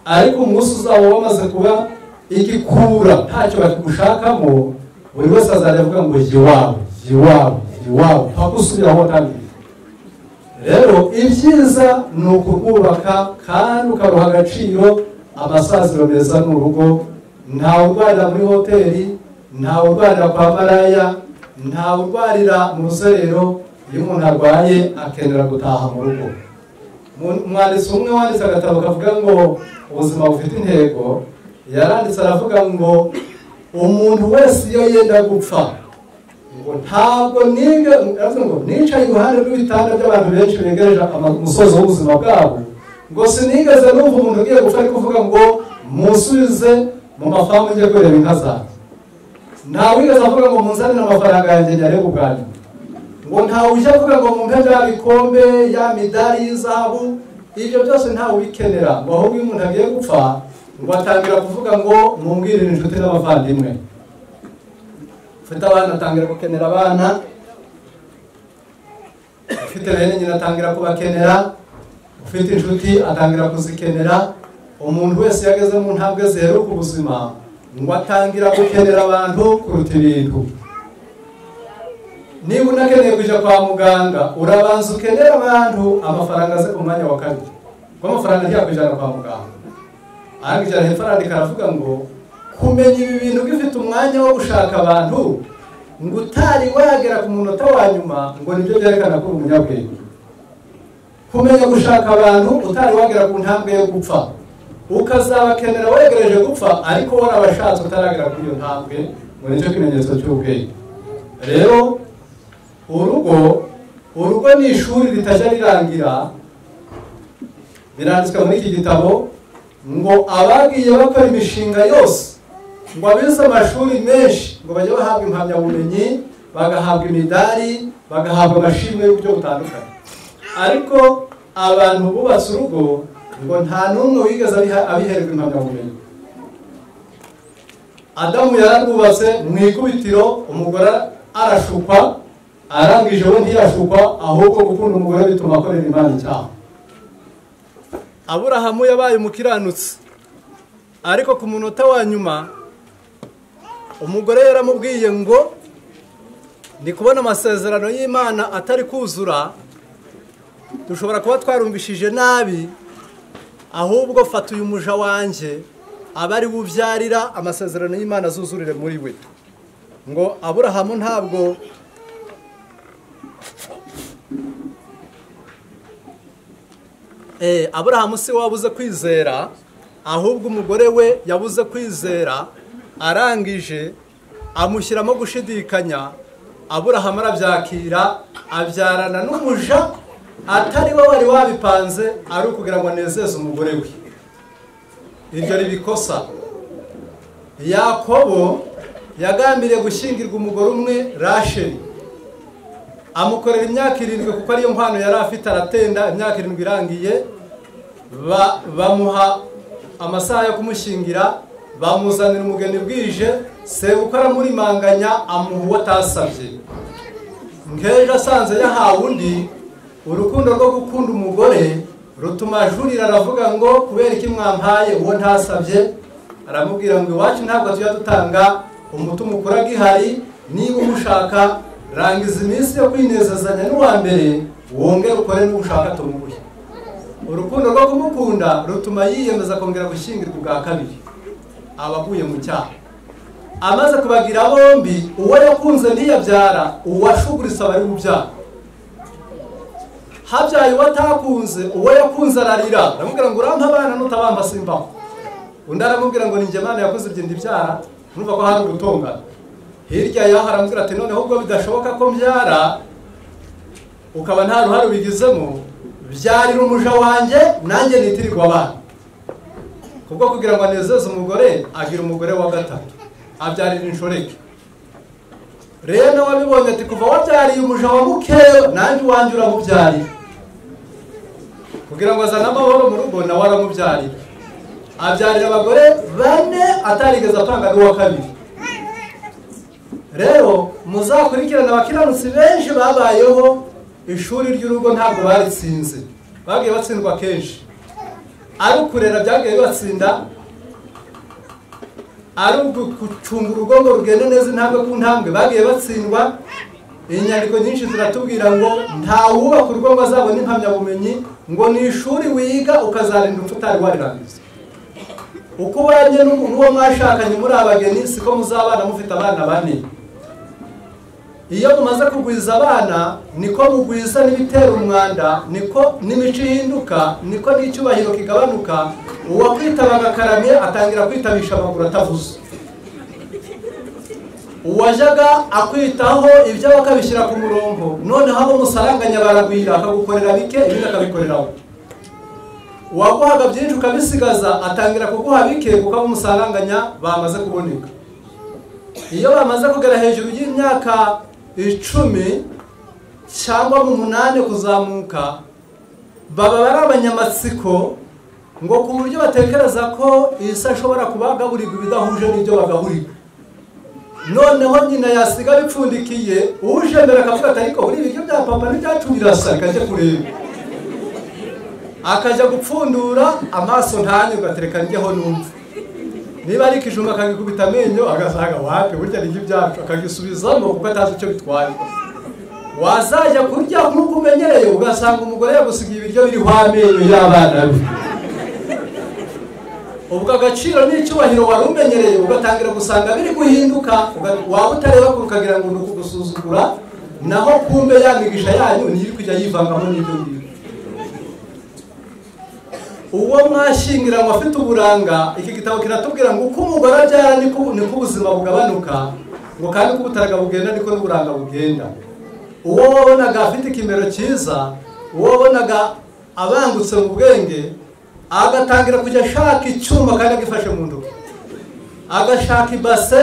ariko umunsi uzaba wamaze kuba igikura ntacyo bakigushakamo, buri wese azajya avuga ngo jya iwawe, jya iwawe, jya iwawe, mpaka usubira aho watangiriye. Rero ibyiza ni ukurwubaka kandi ukaruha agaciro. Amasaziro meza ni urugo. Ntawe urwarira muri hoteli, ntawe urwarira kwa maraya, ntawe urwarira mu ruserero. Iyo umuntu arwaye akenera gutaha mu rugo. Umwanditsi umwe wanditse agatabo kavuga ngo ubuzima bufite intego, yaranditse aravuga ngo umuntu wese iyo yenda gupfa, ngo ntabwo niga, ngo nicaye iruhande rw'ibitanda by'abantu benshi begereje umusozo w'ubuzima bwabo, ngo sinigeze numva umuntu ugiye gupfa ari kuvuga ngo musubize mu mafamu njye kureba inka zanjye. Ntawe wigeze avuga ngo munzanire amafaranga yanjye nyarebe ubwanyu. Ngo ntawe ujya avuga ngo mumpe bya bikombe, ya midari y'izahabu, ibyo byose ntawe ubikenera. Ngo ahubwo iyo umuntu agiye gupfa ngo atangira kuvuga ngo mumbwirire inshuti n'abavandimwe. Ufite abana atangira gukenera abana, ufite bene nyina atangira kubakenera, ufite inshuti atangira kuzikenera. Umuntu wese yageze mu ntambwe ziheruka ubuzima ngo atangira gukenera abantu kuruta ibintu. Niba unakeneye kujya kwa muganga, urabanza ukenera abantu, amafaranga aze ku mwanya wa kabiri, kuko amafaranga ntiyakujyana kwa muganga. Arangije hepfo arandika aravuga ngo kumenya ibi bintu bifite umwanya wo gushaka abantu ngo utari wagera ku munota wa nyuma, ngo nibyo byerekana ko uri umunyabwenge. Kumenya gushaka abantu utari wagera ku ntambwe yo gupfa, ukazabakenera wegereje gupfa, ariko warabashatse utaragera kuri iyo ntambwe, ngo nicyo kimenyetso cy'ubwenge. Rero urugo Urugo ni ishuri ritajya rirangira. Biranditswe muri iki gitabo ngo abagiye bakora imishinga yose, ngo abize amashuri menshi, ngo bajye bahabwa impamyabumenyi, bagahabwa imidari, bagahabwa amashimwe y'uburyo butandukanye. Ariko abantu bubatse urugo ngo nta n'umwe wigeze abihererwa impamyabumenyi. Adamu yararwubatse mu ikubitiro, umugore arashukwa, arangije we ntiyashukwa, ahubwo gukunda umugore bituma akorera Imana icyaha. Aburahamu yabaye umukiranutsi, ariko ku munota wa nyuma umugore yaramubwiye ngo ndi kubona amasezerano y'Imana atari kuzura, dushobora kuba twarumvishije nabi, ahubwo fata uyu muja wanjye abe ari bubyarira amasezerano y'Imana azuzurire muri we. Ngo Aburahamu ntabwo Aburahamu si we wabuze kwizera, ahubwo umugore we yabuze kwizera, arangije amushyiramo gushidikanya. Aburahamu arabyakira, abyarana n'umuja atari we wari wabipanze, ari ukugira ngo anezeze umugore we. Iryo ribikosa. Yakobo yagambiriye gushyingirwa umugore umwe, Rasheli, amukorera imyaka 7 kuko ariyo mpano yari afite, aratenda. Imyaka 7 irangiye, bamuha amasaha yo kumushyingira, bamuzanira umugeni bwije, sebukwe aramurimanganya, amuha uwo atasabye. Nkejo asanze yahawe undi. Urukundo rwo gukunda umugore rutuma ajurira, aravuga ngo kubera iki mwampaye uwo ntasabye? Aramubwira ngo iwacu ntabwo tujya dutanga umuti mukuru agihari, niba umushaka rangiza iminsi yo kwinezezanya n'uwa mbere, wongere ukore n'ushaka tumuguhe. Urukundo rwo kumukunda rutuma yiyemeza kongera gushyingirwa ubwa kabiri, abaguye mu cyaha. Amaze kubagira bombi, uwo yakunze ntiyabyara, uwashuguritse aba ari bubyara. Habyaye uwo atakunze, uwo yakunze ararira, aramubwira ngo urampa abana nutabamba simbaho. Undi aramubwira ngo ninjye Imana yakoze ibyo ndibyara, urumva ko hari ugutongana. Hirya yaho aramubwira ati noneho ubwo bidashoboka ko mbyara, ukaba nta ruhare ubigizemo, byarira umuja wanjye nanjye nitirirwa abana. Kubwo kugira ngo anezeze umugore, agira umugore wa gatatu, abyarira inshoreke. Rero wabibonye ati kuva wabyariye umuja wa mukewe, nanjye uwanjye uramubyarira. Kugira ngo azane amahoro mu rugo, nawe aramubyarira. Abyarira abagore 4 atarigeze apanga n'uwa kabiri. Rero muzakurikirana abakiranutsi benshi babayeho, ishuri ry'urugo ntabwo baritsinze, bagiye batsindwa kenshi. Ari ukurera byagiye bibatsinda, ari ugucunga urugo ngo rugende neza intambwe ku ntambwe bagiye batsindwa. Inyandiko nyinshi ziratubwira ngo nta wubaka urugo ngo azabone impamyabumenyi, ngo ni ishuri wiga ukazarinda urupfu utari warirangiza. Uko ubanye n'uwo mwashakanye muri abageni, siko muzabana mufite abana 4. Iyo mumaze kugwiza abana, niko mugwiza n'ibitera umwanda, niko n'imico ihinduka, niko n'icyubahiro kigabanuka. Uwakwitabaga akaramye atangira kwitabisha amaguru atavuze. Uwajyaga akwitaho ibyo bakabishyira ku murongo, noneho abo musaranganya baragwira, akagukorera bike ibindi akabikoreraho. Uwaguhaga byinshi ukabisigaza atangira kuguha bike kuko abo musaranganya bamaze kuboneka. Iyo bamaze kugera hejuru y'imyaka 10 cyangwa mu 8 kuzamuka, baba bari abanyamatsiko, ngo ku buryo batekereza ko isi ashobora kubagaburirwa ibidahuje n'ibyo bagaburirwa. Noneho nyina yasiga bipfundikiye, uje mbere akavuga ati ariko buri ibiryo bya papa n'ibyacu birasa, reka njye kureba. Akajya gupfundura amaso ntanyurwe, atereka njyeho numva. Niba ari ikijumba akagikubita amenyo, agasanga wapi burya ni ibyacu, akagisubizamo kuko atazi icyo bitwaye. Wazajya kurya nk'uko umenyereye, ugasanga umugore yagusigiye ibiryo biriho amenyo y'abana be. Ubwo agaciro n'icyubahiro wari umenyereye ugatangira gusanga biri guhinduka, waba utareba kure ukagira ngo ni ukugusuzugura, naho kumbe ya migisha yanyu niyo iri kujya yivangamo n'ibyo ngibyo. Uwo mwashyingiranywe afite uburanga, iki gitabo kiratubwira ngo uko umugore abyara niko ubuzima bugabanuka, ngo kandi uko ubutaraga bugenda niko n'uburanga bugenda. Uwo wabonaga afite ikimero cyiza, uwo wabonaga abangutse mu bwenge, agatangira kujya ashaka icyuma kandi agifashe mu ntoki, agashaka ibase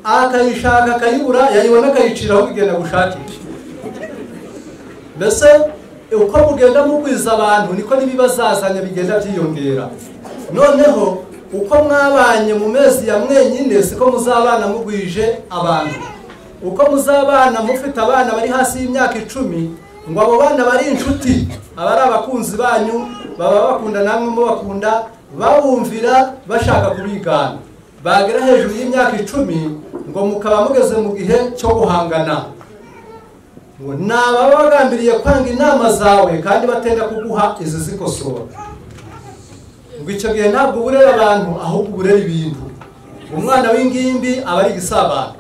akayishaka akayibura, yayibona akayiciraho kugenda gushakisha. Mbese uko mugenda mugwiza abantu niko n'ibibazazanya bigenda byiyongera. Noneho uko mwabanye mu mezi ya mwenyine siko muzabana mugwije abantu. Uko muzabana mufite abana bari hasi y'imyaka 10, ngo abo bana bari inshuti, abari abakunzi banyu, baba bakunda namwe mubakunda, babumvira bashaka kubigana. Bagera hejuru y'imyaka 10 ngo mukaba mugeze mu gihe cyo guhangana. Ngo nababa bagambiriye kwanga inama zawe kandi batenda kuguha izi zikosora. Ngo icyo gihe ntabwo uburera abantu ahubwo uburera ibintu. Umwana w'ingimbi aba ari igisabana,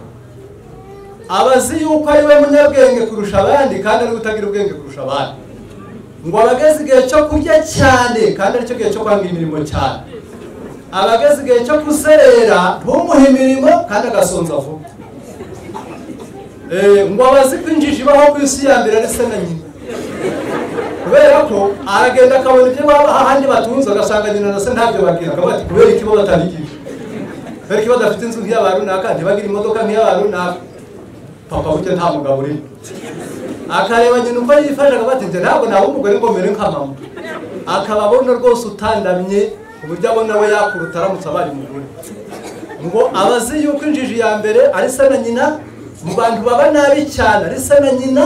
abazi yuko ari we munyabwenge kurusha abandi kandi ari utagira ubwenge kurusha abandi. Ngo abageze igihe cyo kurya cyane kandi aricyo gihe cyo kwanga imirimo cyane. Abageze igihe cyo kuzerera ntumuhe imirimo kandi agasonza vuba. Ngo abazi ko injiji ibaho ku isi ya mbere ari se na nyina, kubera ko aragenda akabona ibyo baba ahandi batunze agasanga nyina na se ntabyo bagira, akavuga ati kubera iki bo batabigira, kubera iki badafite inzu nk'iy'aba runaka, ntibagire imodoka nk'iy'aba runaka, papa burya nta mugabo urimo. Akareba nyina uko yifashe akavuga ati njye ntabwo nawe umugore ngo mere nka mama. Akaba abona rwose utandamye ku buryo abona we yakuruta aramutse abaye umugore. Ngo abazi yuko injiji ya mbere ari se na nyina, mu bantu baba nabi cyane ari se na nyina,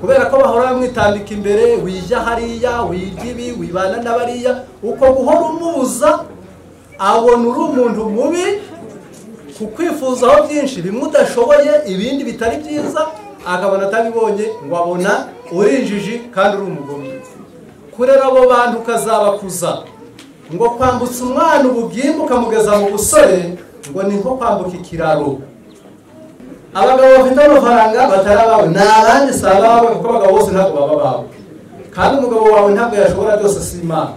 kubera ko bahora bamwitambika imbere, wijya hariya, wijya ibi, wibana n'abariya. Uko guhora umubuza abona uri umuntu mubi, kukwifuzaho byinshi bimwe udashoboye ibindi bitari byiza, akabona atabibonye ngo abona uri injiji kandi uri umugome. Kurera abo bantu ukazabakuza, ngo kwambutsa umwana ubugimbi ukamugeza mu busore ngo ni nko kwambuka ikiraro. Abagabo bafite amafaranga batari abawe ni abandi si abawe, kuko abagabo bose ntabwo baba abawe, kandi umugabo wawe ntabwo yashobora byose si Imana.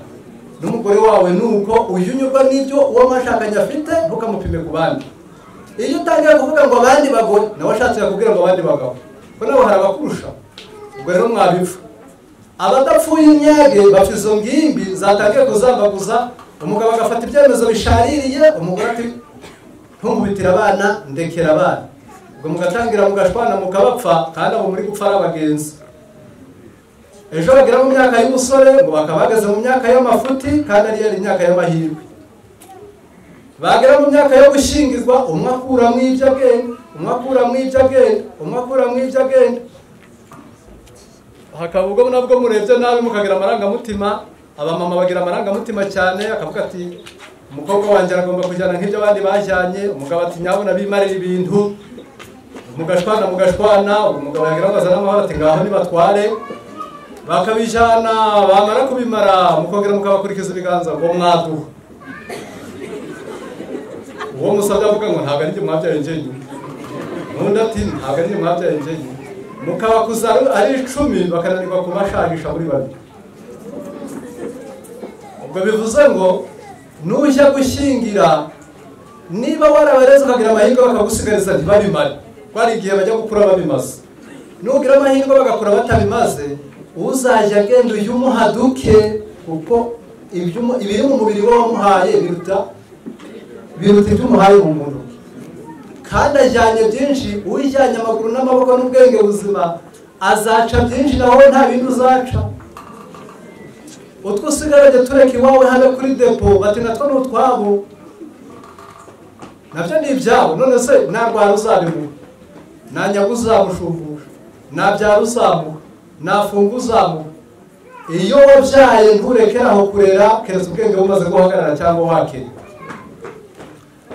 N'umugore wawe ni uko, uyu unyurwa n'ibyo uwo mwashakanye afite ntukamupime ku bandi. Iyo utangiye kuvuga ngo abandi bagore, nawe ashatse yakubwira ngo abandi bagabo, ko nabo hari abakurusha, ubwo rero mwabipfa. Abadapfuye imyage bafite izo ngimbi zatangiye kuzambaguza, umugabo agafata ibyemezo bishaririye, umugore ati ntunkubitire abana, ndekera abana. Ubwo mugatangira mugashwana mukabapfa, kandi abo muri gupfa ari abagenzi. Ejo bagera mu myaka y'ubusore ngo bakaba bageze mu myaka y'amafuti kandi ari yari imyaka y'amahirwe. Bagera mu myaka yo gushyingirwa, umwe akuramo ibyo agenda, umwe akuramo ibyo agenda, umwe akuramo ibyo agenda. Hakaba ubwo nabwo murebye nabi mukagira amarangamutima. Abamama bagira amarangamutima cyane, akavuga ati umukobwa wanjye aragomba kujyana nk'ibyo abandi bajyanye, umugabo ati nyabona bimarira ibintu, mugashwana mugashwana, umugabo yagira ngo azane amahoro ati ngaho nibatware, bakabijyana, bamara kubimara mukongera mukabakurikiza ibiganza ngo mwaduha. Uwo musabye avuga ngo ntabwo ari njye mwabyaye njyenyine, n'undi ati ntabwo ari njye mwabyaye njyenyine. Mukabakuza ari 10 bakananirwa kubashagisha muri babiri. Ubwo bivuze ngo nujya gushyingira, niba warabareze ukagira amahirwe bakagusigariza ntibabimare, ko hari igihe bajya gukura babimaze. Nugira amahirwe bagakura batabimaze, uzajya agenda uyu umuhaduke, kuko ibiri mu mubiri we wamuhaye biruta ibyo umuhaye mu muntu. Kandi ajyanye byinshi, ujyanye amaguru n'amaboko n'ubwenge buzima azaca byinshi, nawe nta bindi uzaca. Utwo usigaranye tureka iwawe hano kuri depo, bati natwo ni utwabo, nabyo ni ibyabo. None se narwara uzabimuha, nanyaga uzamushumbusha, nabyara uzamuha, nafunga uzamuha. Iyo wabyaye nturekere aho kurera, keretse ubwenge bumaze guhagarara cyangwa wakira.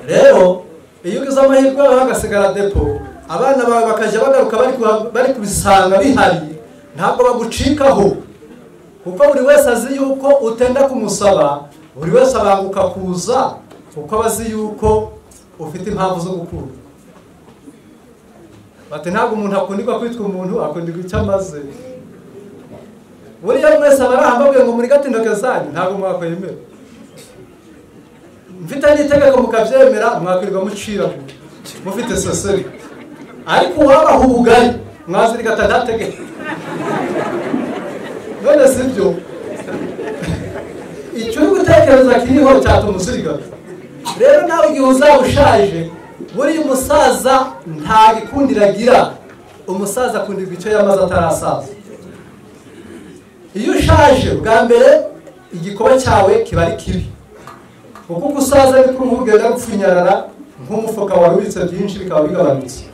Rero iyo ugize amahirwe hagasigara depo, abana bawe bakajya bagaruka bari kubisanga bihari, ntabwo bagucikaho, kuko buri wese azi yuko utenda kumusaba, buri wese abanguka kuza, kuko aba azi yuko ufite impamvu zo gukunda. Bati ntabwo umuntu akundirwa kwitwa umuntu, akundirwa icyo amaze. Buriya mwese abari aha mbabwiye ngo murigate intoke zanyu, ntabwo mwakwemera. Mfite n'itegeko mukabyemera, mwakwirirwa mucira mufite soseri. Ariko uwabaha ubugari Mwazirigata ntatege. None sibyo? Icyo uri gutekereza kiriho cyatuma uzirigata. Rero nawe igihe uzaba ushaje, buriya umusaza nta gikundiro agira. Umusaza akundirwa icyo yamaze atarasaza. Iyo ushaje bwa mbere igikoba cyawe kiba ari kibi, kuko uko usaza niko uruhu rugenda rupfunyarara nk'umufuka wari ubitse byinshi bikaba bigabanutse,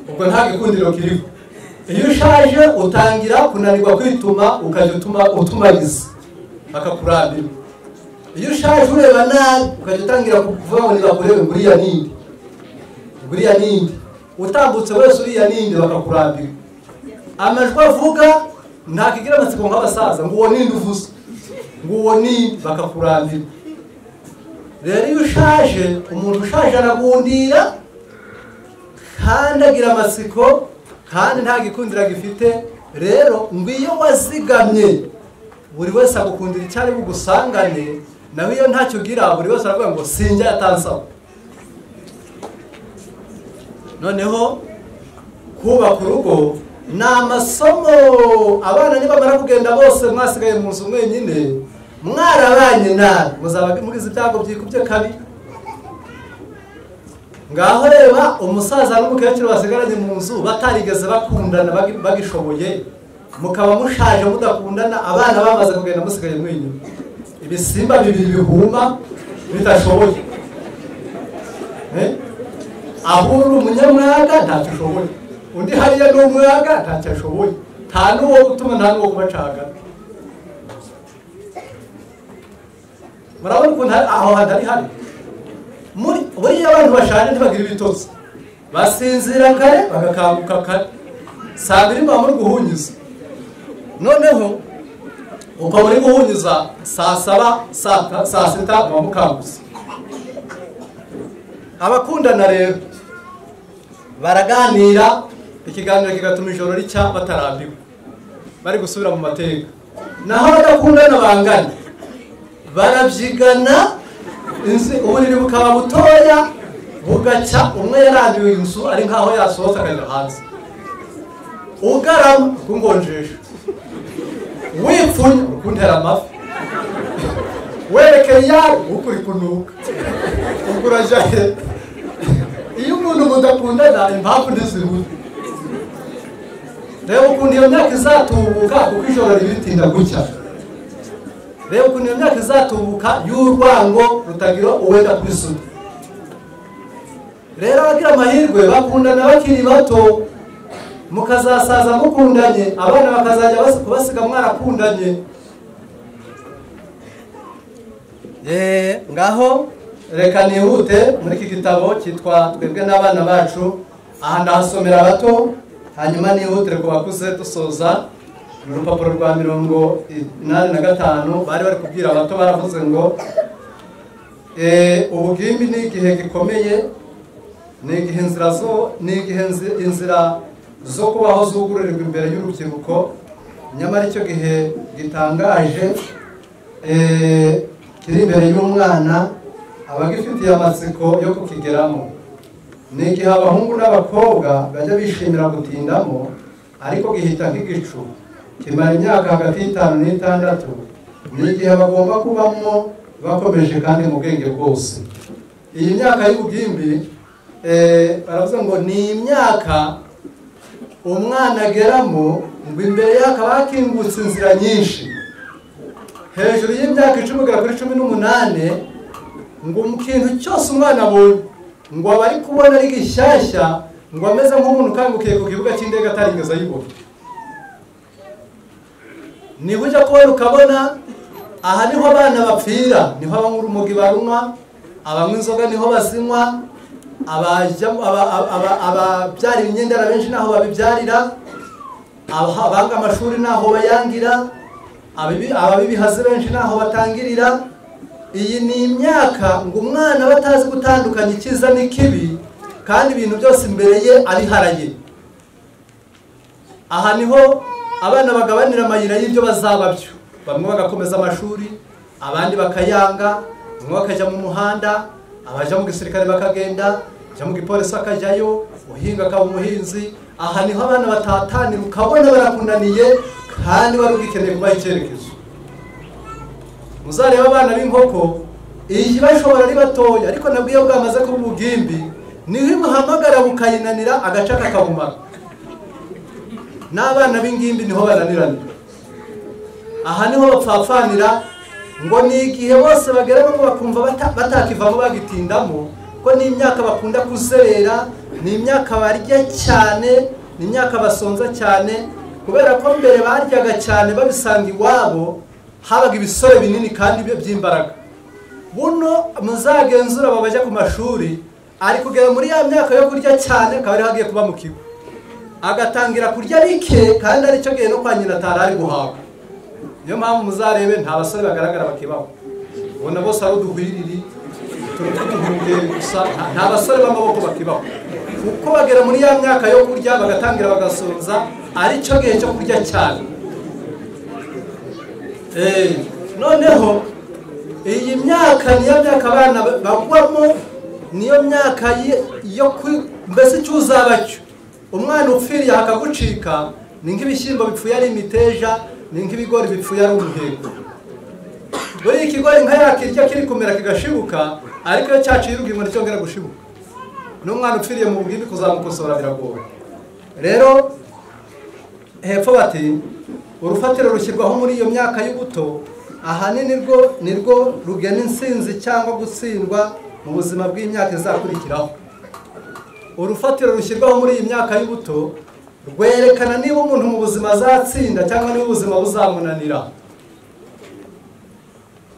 ubwo nta gikundiro kiriho. Iyo ushaje utangira kunanirwa kwituma, ukajya utumagiza bakakurambira. Iyo ushaje ureba nabi, ukajya utangira kuvuga ngo nibakurebe ngo uriya ninde, uriya ninde, utambutse wese uriya ninde, bakakurambira. Amajwi avuga ntakigira amatsiko nk'abasaza, ngo uwo ninde uvuze, ngo uwo ninde, bakakurambira. Rero iyo ushaje, umuntu ushaje aragundira kandi agira amatsiko kandi nta gikundiro agifite. Rero ngo iyo wazigamye buri wese agukundira icyo ari bugusangane, nawe iyo ntacyo ugira buri wese aravuga ngo sinjya yatansaba. Noneho kubaka urugo ni amasomo. Abana nibamara kugenda bose mwasigaye mu nzu mwenyine, mwarabanye nabi, muzaba mugize ibyago byikubye kabiri. Ngaho reba umusaza n'umukecuru basigaranye mu nzu batarigeze bakundana bagishoboye, mukaba mushaje mudakundana, abana bamaze kugenda musigaye mwenyine, ibisimba bibiri bihuma bidashoboye. Aho uri umunyamwaga ntacyo ushoboye, undi hariya ni umwaga ntacyo ashoboye, nta n'uwo gutuma nta n'uwo kubacaga. Murabona ukuntu aho hantu ari habi. Buriya abantu bashaje ntibagira ibitotsi, basinzira kare bagakanguka kare, saa mbiri muba muri guhunyiza. Noneho uko muri guhunyiza saa saba saa sita muba mukangutse. Abakundana rero baraganira, ikiganiro kigatuma ijoro ricya batarambiwe, bari gusubira mu mateka. Naho abadakundana bangana barabyigana, uburiri bukaba butoya bugacya, umwe yarambiwe inzu ari nkaho yasohotse akajya hanze, ugarama ukungonjesha, wipfunya ukuntera amafi, werekeye iyawe ukuri kunuka, ubwo urajya he? Iyo umuntu mudakundana impamvu ntizibura. Reba ukuntu iyo myaka izatubuka, kuko ijoro ribitinda gucya. Reba ukuntu iyo myaka izatubuka y'urwango rutagira uwenda kwisuka. Rero abagira amahirwe bakundana bakiri bato, mukazasaza mukundanye, abana bakazajya kubasiga mwarakundanye. Ngaho reka nihute muri iki gitabo cyitwa Twebwe n'abana bacu. Aha ndahasomera abato, hanyuma nihutire ku bakuze dusoza. Ni urupapuro rwa 85. Bari bari kubwira abato, baravuze ngo ubugimbi ni igihe gikomeye, ni igihe inzira zo kubaho zugururirwa imbere y'urubyiruko. Nyamara icyo gihe gitangaje kiri imbere y'umwana abagifitiye amatsiko yo kukigeramo. Ni igihe abahungu n'abakobwa bajya bishimira gutindamo, ariko gihita nk'igicu kimara imyaka hagati y'itanu n'itandatu. Ni igihe bagomba kubamo bakomeje kandi mu bwenge bwose. Iyi myaka y'ubugimbi baravuze ngo ni imyaka umwana ageramo ngo imbere ye hakaba hakingutse inzira nyinshi. Hejuru y'imyaka 10 kugera kuri 18, ngo mu kintu cyose umwana abonye ngo aba ari kubona ari gishyashya, ngo ameze nk'umuntu ukangukiye ku kibuga cy'indege atarigeze ayibona. Niba ujya kubona ukabona aha niho abana bapfira, niho abanywa urumogi barunywa, abanywa inzoga niho bazinywa, ababyara imyenda benshi naho babibyarira, abanga amashuri naho bayangira, ababibihaze benshi naho batangirira. Iyi ni imyaka ngo umwana batazi gutandukanya icyiza n'ikibi, kandi ibintu byose imbere ye abiharaye. Aha niho abana bagabanira amayira y'ibyo bazaba byo, bamwe bagakomeza amashuri, abandi bakayanga, bamwe bakajya mu muhanda, abaja mu gisirikare bakagenda, Ujya mu gipolisi akajyayo, uhinga akaba umuhinzi. Aha niho abana batatanira, ukabona barakunaniye kandi wari ugikeneye kubaha icyerekezo. Muzareba abana b'inkoko iyi bashobora ari batoya, ariko nabwo iyo bwamaze kuba ubugimbi niho ibuhamagara bukayinanira, agaca kakabumara. N'abana b'ingimbi niho bananiranira. Aha niho bapfapfanira, ngo ni igihe bose bageramo bakumva batakivamo bagitindamo, ko ni imyaka bakunda kuzerera, ni imyaka barya cyane, ni imyaka basonza cyane, kubera ko mbere baryaga cyane babisanga iwabo, habaga ibisore binini kandi by'imbaraga. Buno muzagenzura aba bajya ku mashuri, ari kugera muri ya myaka yo kurya cyane, akaba ariho agiye kuba mu kigo, agatangira kurya bike kandi aricyo gihe no kwa nyina atari ari guhabwa. Niyo mpamvu muzarebe nta basore bagaragara bakibaho, ubona bose ari uduhwiriri turutuduhunge gusa, nta basore b'amaboko bakibaho, kuko bagera muri ya myaka yo kurya bagatangira bagasonza, aricyo gihe cyo kurya cyane. Noneho iyi myaka niyo myaka abana bagwamo, niyo myaka yo mbese icyo uzaba cyo. Umwana upfiriye akagucika ni nk'ibishyimbo bipfuye ari imiteja, ni nk'ibigori bipfuye ari umuheko. Buri ikigori nka yakirya kiri kumera kigashibuka, ariko iyo cyaciye urugingo nticyongera gushibuka. N'umwana upfiriye mu bugimbi kuzamukosora biragoye. Rero hepfo bati urufatiro rushyirwaho muri iyo myaka y'ubuto, ahanini nirwo rugena insinzi cyangwa gutsindwa mu buzima bw'imyaka izakurikiraho. Urufatiro rushyirwaho muri iyi myaka y'ubuto rwerekana niba umuntu mu buzima azatsinda cyangwa niba ubuzima buzamunanira.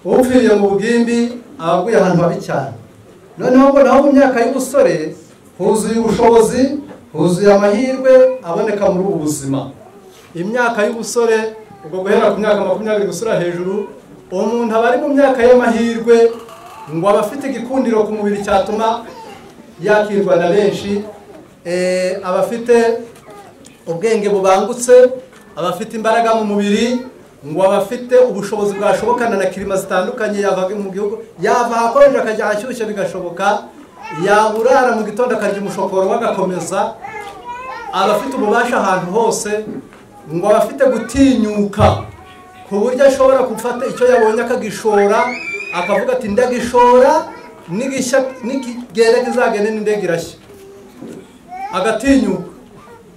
Upfiriye mu bugimbi aba aguye ahantu habi cyane. Noneho ngo naho mu myaka y'ubusore huzuye ubushobozi, huzuye amahirwe aboneka muri ubu buzima. Imyaka y'ubusore, ubwo guhera ku myaka 20 gusura hejuru, umuntu aba ari mu myaka y'amahirwe, ngo aba afite igikundiro ku mubiri cyatuma yakirwa na benshi, aba afite ubwenge bubangutse, aba afite imbaraga mu mubiri, ngo aba afite ubushobozi bwashobokana na kirima zitandukanye, yava mu gihugu, yava ahakonje akajya ahashyushye bigashoboka, yaburara mu gitondo akarya umushokoro agakomeza, aba afite ububasha ahantu hose, ngo aba afite gutinyuka ku buryo ashobora gufata icyo yabonye akagishora, akavuga ati ndagishora nikigenda kizagende n'indege irashya, agatinyuka.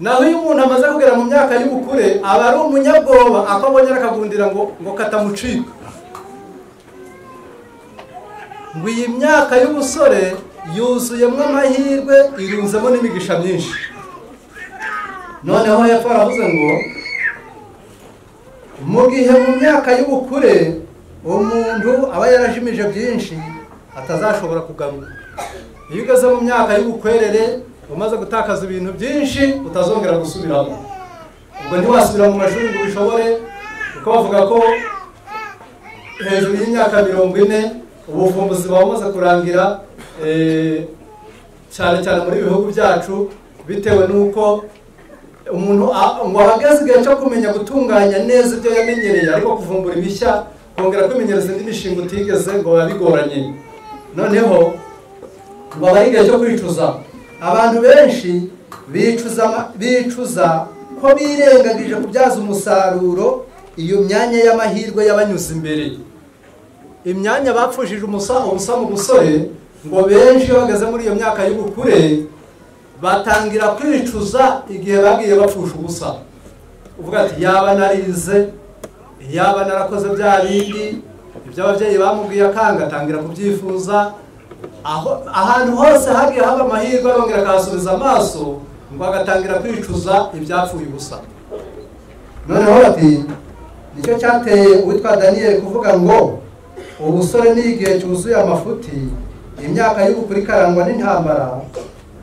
Naho iyo umuntu amaze kugera mu myaka y'ubukure aba ari umunyabwoba, ako abonye akagundira ngo katamucika. Ngo iyi myaka y'ubusore yuzuyemo amahirwe, irunzemo n'imigisha myinshi. Noneho hepfo aravuze ngo mu gihe mu myaka y'ubukure umuntu aba yarajimije byinshi atazashobora kugarura. Iyo ugeze mu myaka y'ubukwerere umaze gutakaza ibintu byinshi utazongera gusubiramo. Ubwo ntiwasubira mu mashuri ngo ubishobore, kuko bavuga ko hejuru y'imyaka 40 ubuvumbuzi buba bumaze kurangira, cyane cyane muri bihugu byacu, bitewe n'uko umuntu ngo ahageze igihe cyo kumenya gutunganya neza ibyo yamenyereye, ariko kuvumbura ibishya, kongera kwimenyereza indi mishinga utigeze, ngo biba bigoranye. Noneho ngo aba ari igihe cyo kwicuza. Abantu benshi bicuza ko birengagije kubyaza umusaruro iyo myanya y'amahirwe y'abanyuze imbere. Imyanya bapfushije ubusa mu busore, ngo benshi iyo bageze muri iyo myaka y'ubukure batangira kwicuza igihe bagiye bapfusha ubusa. Uvuga ati yaba narize, yaba narakoze bya bindi, ibyo ababyeyi bamubwiye akanga, atangira kubyifuza. Ahantu hose hagiye haba amahirwe arongera akahasubiza amaso, ngo agatangira kwicuza ibyapfuye ubusa. Noneho bati nicyo cyateye uwitwa Daniel kuvuga ngo ubusore ni igihe cyuzuye amafuti, imyaka y'ubukure ikarangwa n'intambara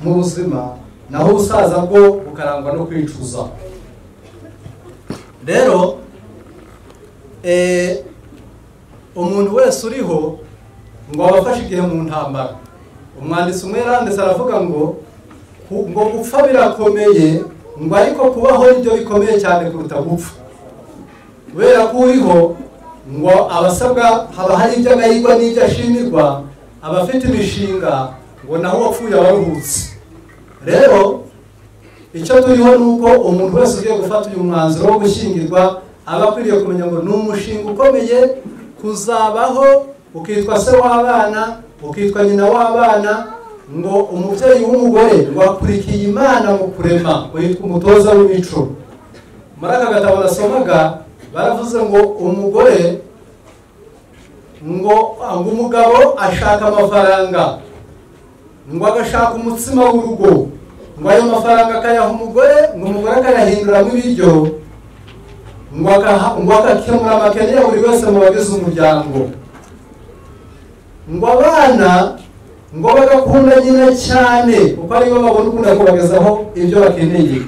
mu buzima, naho ubusaza bwo bukarangwa no kwicuza. Rero umuntu wese uriho ngo abafashe igihe mu ntambara. Umwanditsi umwe yaranditse aravuga ngo gupfa birakomeye, ngo ariko kubaho nibyo bikomeye cyane kuruta gupfa. Kubera ko uriho ngo abasabwa haba hari ibyo agayigwa n'ibyo ashimirwa, abafite imishinga, Ngo naho uwapfuye aba aruhutse. Rero icyo turiho ni uko umuntu wese ugiye gufata uyu mwanzuro wo gushyingirwa aba akwiriye kumenya ngo ni umushinga ukomeye kuzabaho, ukitwa se w'abana, ukitwa nyina w'abana. Ngo umubyeyi w'umugore ngo akurikiye Imana mu kurema, witwa umutoza w'imico. Muri aka gatabo nasomaga baravuze ngo umugore ngo umugabo ashaka amafaranga, ngo agashaka umutsima w'urugo, ngo ayo mafaranga akayaha umugore, ngo umugore akayahinduramo ibiryo, ngo agakemura amakene ya buri wese mu bagize umuryango. Ngo abana ngo bagakunda nyina cyane kuko aribo babona ukunda kubagezaho ibyo bakeneye.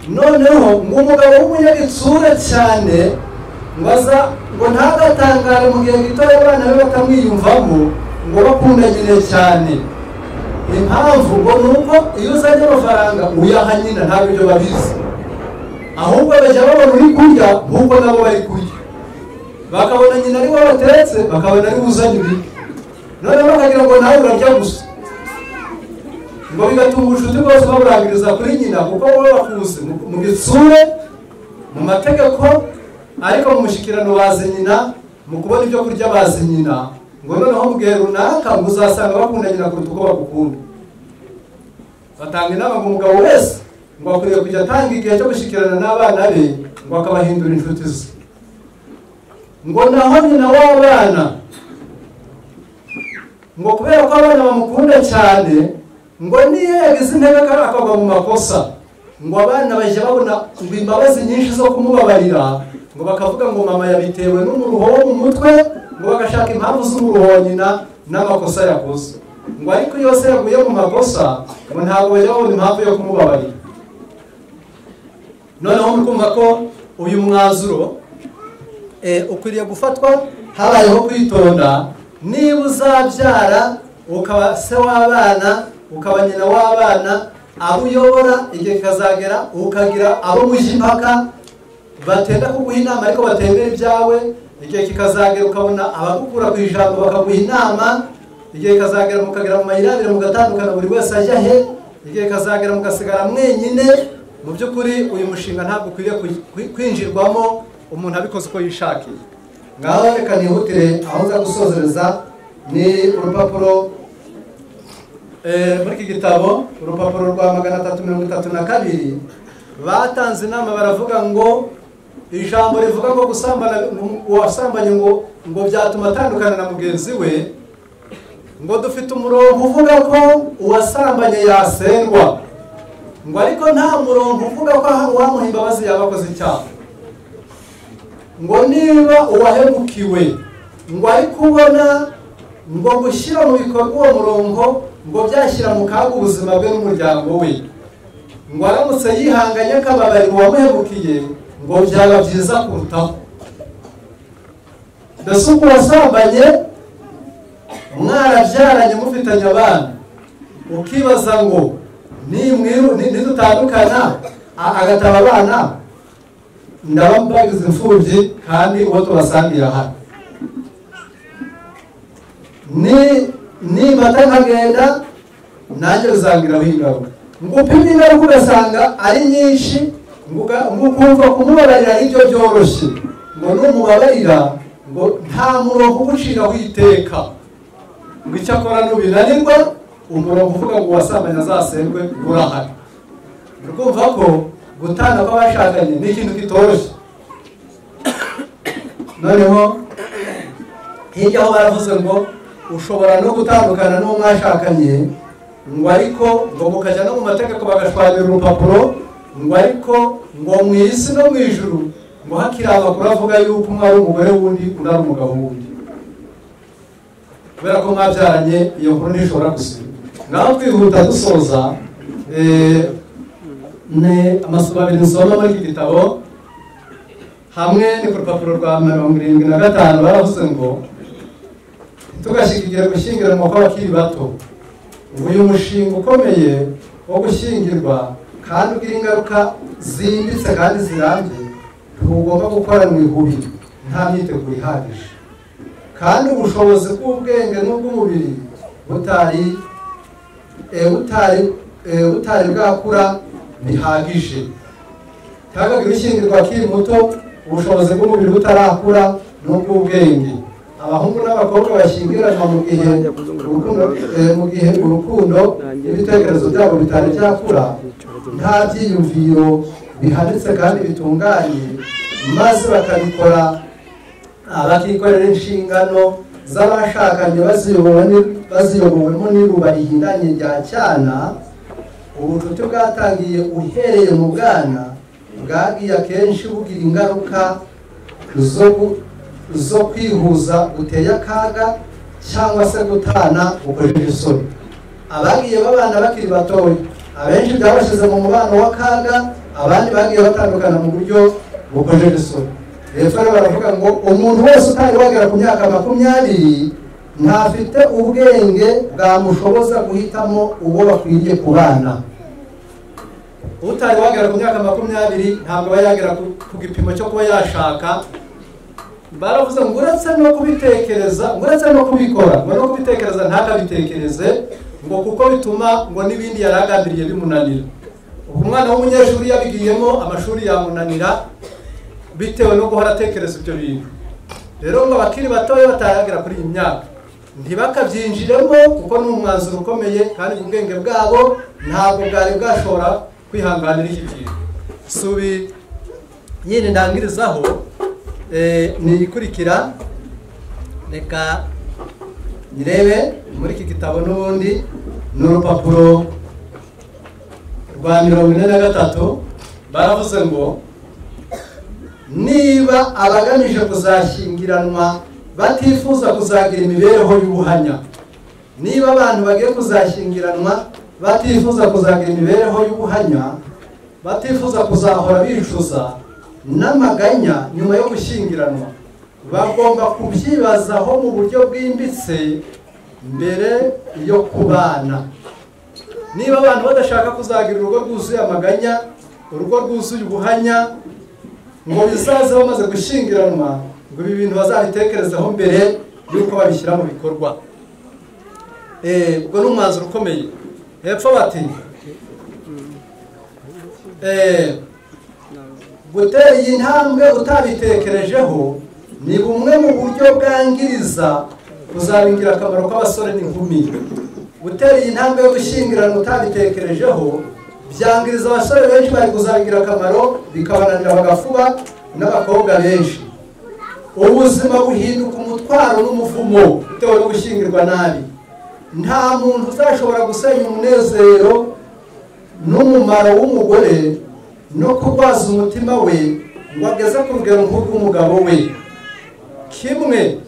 Noneho ngo umugabo w'umunyagitsura cyane ngo aza ngo ntagatangare mu gihe gito abana be bakamwiyumvamo, ngo bakunda nyina cyane. Impamvu ngo ni uko iyo uzanye amafaranga uyaha nyina ntabwo ibyo babizi, ahubwo bajya babona uri kurya nk'uko nabo bari kurya, bakabona nyina ari we batetse, bakabona ari we uzanye ibiryo, noneho bakagira ngo nawe urarya gusa. Ngo bigatuma ubucuti bwose baburangiriza kuri nyina, kuko wowe bakuzi mu gitsure, mu mategeko, ariko mu mushyikirano bazi nyina, mu kubona ibyo kurya bazi nyina. Ngo noneho mu gihe runaka ngo uzasanga bakunda nyina kuruta uko bagukunda. Batanga inama ngo umugabo wese ngo akwiriye kujya atanga igihe cyo gushyikirana n'abana be, ngo akabahindura inshuti ze. Ngo naho nyina w'abana ngo kubera ko abana bamukunda cyane, ngo niyo yagize intebe akagwa mu makosa, ngo abana bajya babona ngo imbabazi nyinshi zo kumubabarira, ngo bakavuga ngo mama yabitewe n'umuruho wo mu mutwe, ngo bagashaka impamvu z'umuruho wa nyina n'amakosa yakoze. Ngo ariko iyo se yaguye mu makosa, ngo ntabwo bajya babona impamvu yo kumubabarira. Noneho muri kumva ko uyu mwanzuro ukwiriye gufatwa habayeho kwitonda. Niba uzabyara ukaba se w'abana, ukaba nyina w'abana, abo uyobora igihe kikazagera ukagira abo mujya impaka batenda kuguha inama ariko batemera ibyawe, igihe kikazagera ukabona abagukura ku ijambo bakaguha inama, igihe kikazagera mukagera mu mayirabire mugatandukana buri wese ajya he, igihe kikazagera mugasigara mwenyine. Mu by'ukuri uyu mushinga ntabwo ukwiriye kwinjirwamo umuntu abikoze uko yishakiye. Ngaho reka nihutire aho nza gusozereza ni urupapuro muri iki gitabo, urupapuro rwa 332. Batanze inama baravuga ngo ijambo rivuga ngo gusambana, uwasambanye ngo byatuma atandukana na mugenzi we, ngo dufite umurongo uvuga ko uwasambanye yasengwa, ngo ariko nta murongo uvuga ko uwamuha imbabazi yaba akoze icyaha. Ngo niba uwahemukiwe ngo ari kubona ngo gushyira mu bikorwa uwo murongo ngo byashyira mu kaga ubuzima bwe n'umuryango we, ngo aramutse yihanganye akababarira uwamuhemukiye ngo byaba byiza kurutaho. Mbese uko wasambanye mwarabyaranye mufitanye abana, ukibaza ngo nidutandukana agataba abana ndaba mbagize imfubyi kandi uwo tubasangira hano, nimata nkagenda nanjye bizangiraho ingaruka. Ngo upime ingaruka ugasanga ari nyinshi, ngo ukumva kumubabarira aribyo byoroshye, ngo numubabarira ngo nta murongo uguciraho iteka, ngo icyo akora nubinanirwa umurongo uvuga ngo uwasambanye azasendwe urahari. Urumva ko gutana kw'abashakanye ni ikintu kitoroshye. Noneho hirya aho baravuze ngo ushobora no gutandukana n'uwo mwashakanye, ngo ariko ngo mukajya no mu mategeko bagashwanira urupapuro, ngo ariko ngo mu isi no mu ijuru ngo hakiri amakuru avuga yuko umwe ari umugore w'undi undi ari umugabo w'undi, kubera ko mwabyaranye iyo nkuru ntishobora gusiba. Ngaho twihuta dusoza, ni amasomo abiri nsoma muri iki gitabo. Hamwe ni ku rupapuro rwa 75 baravuze ngo tugashyigikira gushyingiranwa kw'abakiri bato. Uyu mushinga ukomeye wo gushyingirwa kandi ugira ingaruka zimbitse kandi zirambye ntugomba gukoranwa ihubi nta myiteguro ihagije, kandi ubushobozi bw'ubwenge n'ubw'umubiri butari butari bwakura bihagije. Ntihakagire ushyingirwa akiri muto, ubushobozi bw'umubiri butarakura n'ubw'ubwenge. Abahungu n'abakobwa bashyingiranwa mu gihe urukundo n'ibitekerezo byabo bitari byakura, nta byiyumviro bihanitse kandi bitunganye, maze bakabikora bakikorera inshingano z'abashakanye baziyobowemo n'iruba rihindanye rya cyana. Ubucuti bwatangiye uhereye mu bwana bwagiye akenshi bugira ingaruka zo kwihuza guteye akaga cyangwa se gutana gukojeje isoni. Abagiye babana bakiri batoya abenshi byabashyize mu mubano w'akaga, abandi bagiye batandukana mu buryo bukojeje isoni. Hepfo rero baravuga ngo umuntu wese utari wagera ku myaka 20 ntafite ubwenge bwamushoboza guhitamo uwo bakwiriye kubana. Utari wagera ku myaka 20 ntabwo aba yagera ku gipimo cyo kuba yashaka. Baravuze ngo uretse no kubitekereza, ngo uretse no kubikora, ngo no kubitekereza ntakabitekereze, ngo kuko bituma ngo n'ibindi yaragambiriye bimunanira. Ubwo umwana w'umunyeshuri yabigiyemo amashuri yamunanira bitewe no guhora atekereza ibyo bintu. Rero ngo abakiri batoya bataragera kuri iyi myaka ntibakabyinjiremo, kuko ni umwanzuro ukomeye kandi ubwenge bwabo ntabwo bwari bwashobora kwihanganira iki kintu. Subi nyine ndangirizaho ni ikurikira, reka nirebe muri iki gitabo n'ubundi ni urupapuro rwa 43. Baravuze ngo niba abagamije kuzashyingiranwa batifuza kuzagira imibereho y'ubuhanya, niba abantu bagiye kuzashyingiranwa batifuza kuzagira imibereho y'ubuhanya, batifuza kuzahora bicuza n'amaganya nyuma yo gushyingiranwa, bagomba kubyibazaho mu buryo bwimbitse mbere yo kubana. Niba abantu badashaka kuzagira urugo rwuzuye amaganya, urugo rwuzuye ubuhanya, ngo bizaze bamaze gushyingiranwa, ngo ibi bintu bazabitekerezaho mbere y'uko babishyira mu bikorwa. Ubwo ni umwanzuro ukomeye. Hepfo bati gutera iyi ntambwe utabitekerejeho ni bumwe mu buryo bwangiriza kuzaba ingirakamaro kw'abasore n'inkumi. Gutera iyi ntambwe yo gushyingiranwa utabitekerejeho byangiriza abasore benshi bari kuzaba ingirakamaro, bikabananira bagafuba, n'abakobwa benshi. Ubuzima buhinduka umutwaro n'umuvumo bitewe no gushyingirwa nabi. Nta muntu uzashobora gusenya umunezero n'umumaro w'umugore no kurwaza umutima we ngo ageze ku rugero nk'urw'umugabo we. Kimwe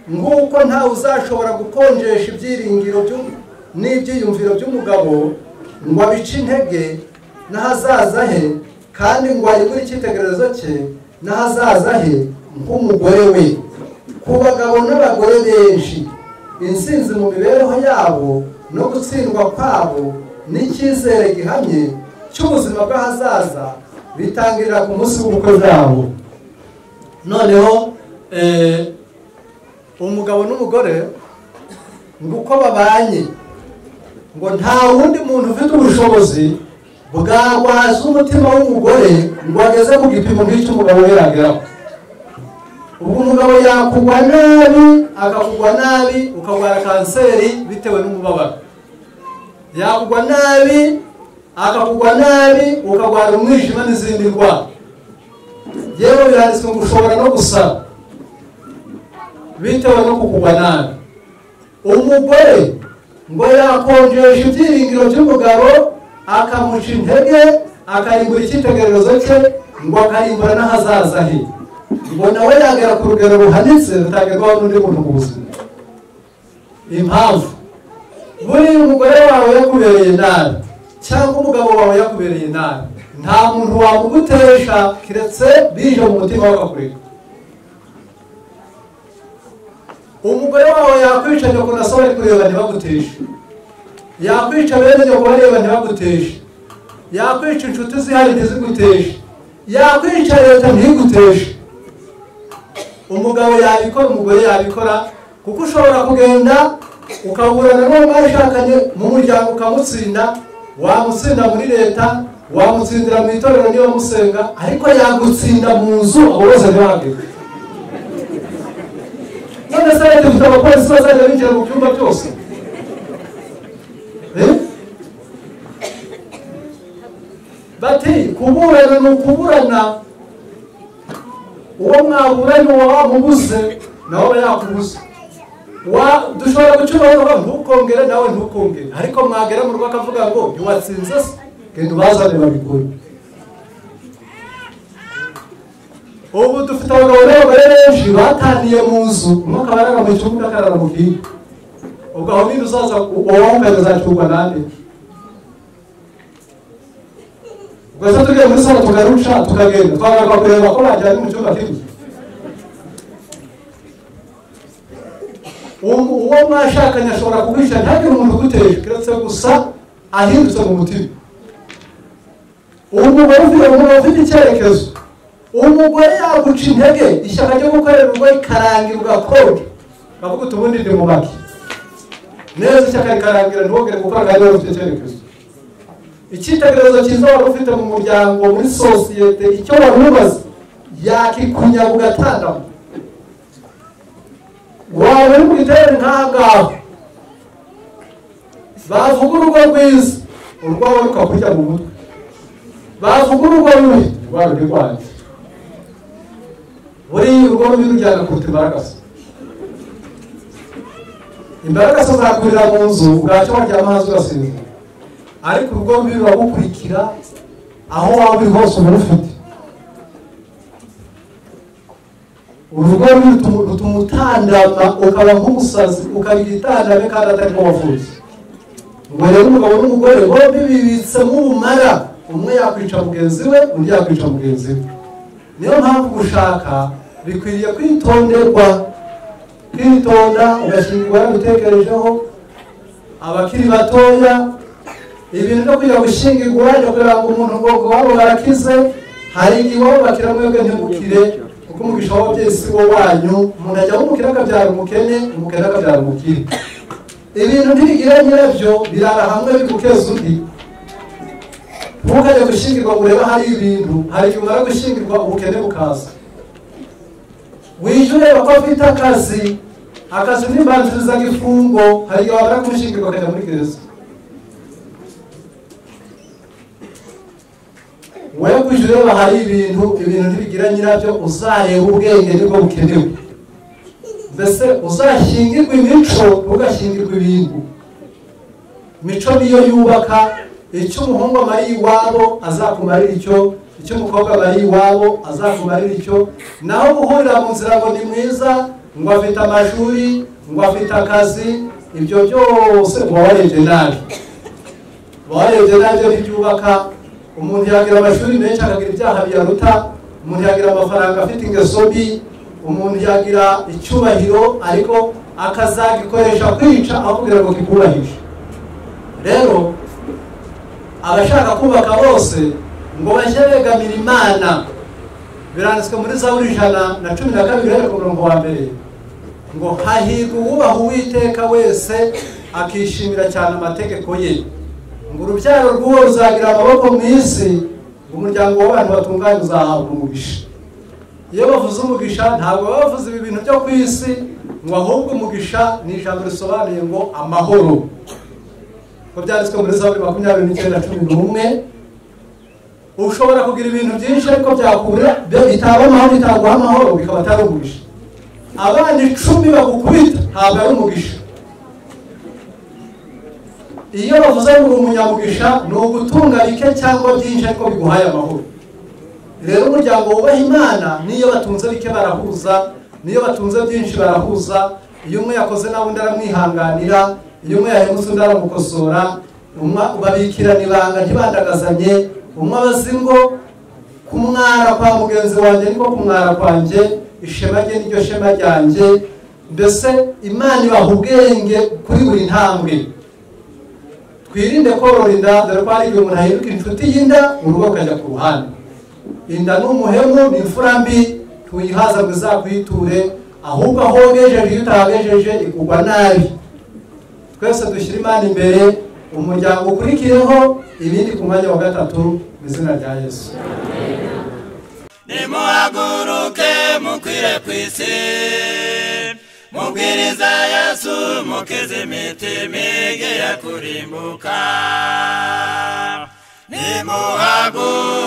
nk'uko ntawe uzashobora gukonjesha ibyiringiro n'ibyiyumviro by'umugabo ngo abice intege n'ahazaza he, kandi ngo ayigure icyitegererezo cye n'ahazaza he nk'umugore we. Ku bagabo n'abagore benshi, intsinzi mu mibereho yabo no gutsindwa kwabo n'icyizere gihamye cy'ubuzima bw'ahazaza bitangirira ku munsi w'ubukwe bwabo. Noneho umugabo n'umugore ngo uko babanye, ngo nta wundi muntu ufite ubushobozi bwarwaza umutima w'umugore ngo ageze ku gipimo nk'icy'umugabo we yageraho. Ubwo umugabo yakugwa nabi, akakugwa nabi ukarwara kanseri bitewe n'umubabaro. Yakugwa nabi, akakugwa nabi ukarwara umwijima n'izindi ndwara. Yewe biranditswe ngo ushobora no gusara bitewe no kukugwa nabi. Umugore ngo yakonjesha ibyiringiro by'umugabo akamuca intege, akarimbura icyitegererezo cye, ngo akarimbura n'ahazaza he. Ngo nawe yagera ku rugero ruhanitse rutagerwaho n'undi muntu mu buzima. Impamvu buriya umugore wawe yakubereye nabi cyangwa umugabo wawe yakubereye nabi, nta muntu wamugutesha keretse bije mu mutima we akakureka. Umugore wawe yakwica nyoko na so bari kureba ntibaguteshe, yakwica bene nyoko bareba ntibaguteshe, yakwica inshuti zihari ntiziguteshe, yakwica leta ntiguteshe. Umugabo yabikora, umugore yabikora, kuko ushobora kugenda Ukaburana n'uwo mwashakanye mu muryango ukamutsinda, wamutsinda muri leta, wamutsindira mu itorero niba musenga, ariko yagutsinda mu nzu abo bose ntibahagere. None se leta ifite abapolisi bazajya binjira mu byumba byose? Bati kuburana ni ukuburana, uwo mwaburanye uwo wamubuze nawe aba yakubuze. Dushobora gucura ntukongere nawe ntukongere, ariko mwagera mu rugo akavuga ngo ntiwatsinze se, genda ubazane babikore. Ubu dufite abagabo n'abagore benshi bataniye mu nzu, umwe akaba arara mu cyumba undi akarara mu kindi. Ubwo aho ninde uzaza uwo azacurwa nande? Ubwo se tugiye muri salo tugaruca tukagenda twagaruka kureba ko bajyanye mu cyumba kimwe. Uwo mwashakanye ashobora kugwisha ntagire umuntu uguteje, keretse gusa ahindutse mu mutima. Umugore ufite icyerekezo, umugore yaguca intege, ishyaka ryo gukorera urugo rikarangira ugakonja, ukavuga uti ubundi ndi mubaki neza, ishyaka rikarangira ntiwongere gukora kandi wari ufite icyerekezo. Icyitegererezo cyiza wari ufite mu muryango, muri sosiyete, icyo wari umaze yakikunyaga ugatandama. Waba uri mu giterane nk'aha ngaha, bavuga urugo rwiza, urwawe rukakurya mu mutwe, bavuga urugo rubi, rwa rubi rwanjye. Buriya urugo rubi rujyana kuruta imbaragasa. Imbaragasa zakurira mu nzu, bwacyo waryama hanze ugasinzira, ariko urugo rubi ruragukurikira aho waba uri hose uba urufite. Urugo rubi rutuma utandama, ukaba nk'umusazi, ukaba igitandame kandi atari ko wavutse. Ngo rero umugabo n'umugore bombi bibitsemo ubumara, umwe yakwica mugenzi we, undi yakwica mugenzi we. Niyo mpamvu gushaka bikwiriye kwitonderwa, kwitonda ugashyingirwa warabitekerejeho. Abakiri batoya, ibintu byo kujya gushyingirwa wajya kureba ngo umuntu ngo iwabo barakize, hari igihe iwabo bakira mwebwe ntimukire, kuko umugisha w'ababyeyi si wo wanyu. Umuntu ajya w'umukire akabyara umukene, umukene akabyara umukire. Ibintu ntibigira nyirabyo, birara hamwe bigukeza undi. Ntukajya gushyingirwa ngo urebe hari ibintu, hari igihe umara gushyingirwa ubukene bukaza. Wijya ureba ko afite akazi, akazi n'imbanzirizagifungo, hari igihe wamara kumushyingirwa akajya muri gereza. Wowe kujya ureba hari ibintu, ibintu ntibigira nyirabyo, uzareba ubwenge nibwo bukenewe. Mbese uzashyingirwa imico, ntugashyingirwe ibintu. Imico niyo yubaka. Icyo umuhungu amariye iwabo azakumarira icyo, icyo umukobwa amariye iwabo azakumarira icyo. Naho guhurira mu nzira ngo ni mwiza, ngo afite amashuri, ngo afite akazi, ibyo byose uba warebye nabi. Uba warebye nabi ntibyubaka. Umuntu yagira amashuri menshi akagira ibyaha biyaruta, umuntu yagira amafaranga afite ingeso mbi, umuntu yagira icyubahiro ariko akazagikoresha kwica aho kugira ngo kikubahishe. Rero abashaka kubaka bose ngo bajye begamira Imana. Biranditswe muri Zaburi 112 uhereye ku murongo wa mbere ngo hahirwa uwubaha Uwiteka wese akishimira cyane amategeko ye, ngo urubyaro rw'uwo ruzagira amaboko mu isi, ngo umuryango w'abantu batunganye uzahabwa umugisha. Iyo bavuze umugisha ntabwo baba bavuze ibi bintu byo ku isi, ngo ahubwo umugisha ni ijambo risobanuye ngo amahoro. Ko byanditswe muri Zaburi 29:11. Ushobora kugira ibintu byinshi ariko byakura bitaba amahoro, bitaguha amahoro, bikaba atari umugisha. Abana 10 bagukubita ntabwo ari umugisha. Iyo bavuze ngo umunyamugisha ni ugutunga bike cyangwa byinshi ariko biguhaye amahoro. Rero umuryango wubaha Imana, niyo batunze bike barahuza, niyo batunze byinshi barahuza. Iyo umwe yakoze nawe undi aramwihanganira, iyo umwe yahemutse undi aramukosora, umwe babikirana ibanga ntibandagazanye, umwe abazi ngo kumwara kwa mugenzi wanjye niko kumwara kwanjye, ishema rye niryo shema ryanjye. Mbese Imana ibaha ubwenge kuri buri ntambwe. Twirinde korora inda, dore ko hari igihe umuntu ahinduka inshuti y'inda, urugo rukajya ku ruhande. Inda ni umuhemu, ni imfura mbi, tuyihaza ngo izakwiture, ahubwo aho wagejeje iyo utahagejeje ikugwa nabi. Twese dushyira Imana imbere, umuryango ukurikiyeho, ibindi ku mwanya wa gatatu, mu izina rya Yesu. Nimuhaguruke mukwire ku isi, mubwiriza Yesu, mukize imitima igiye kurimbuka. Nimuhaguruke.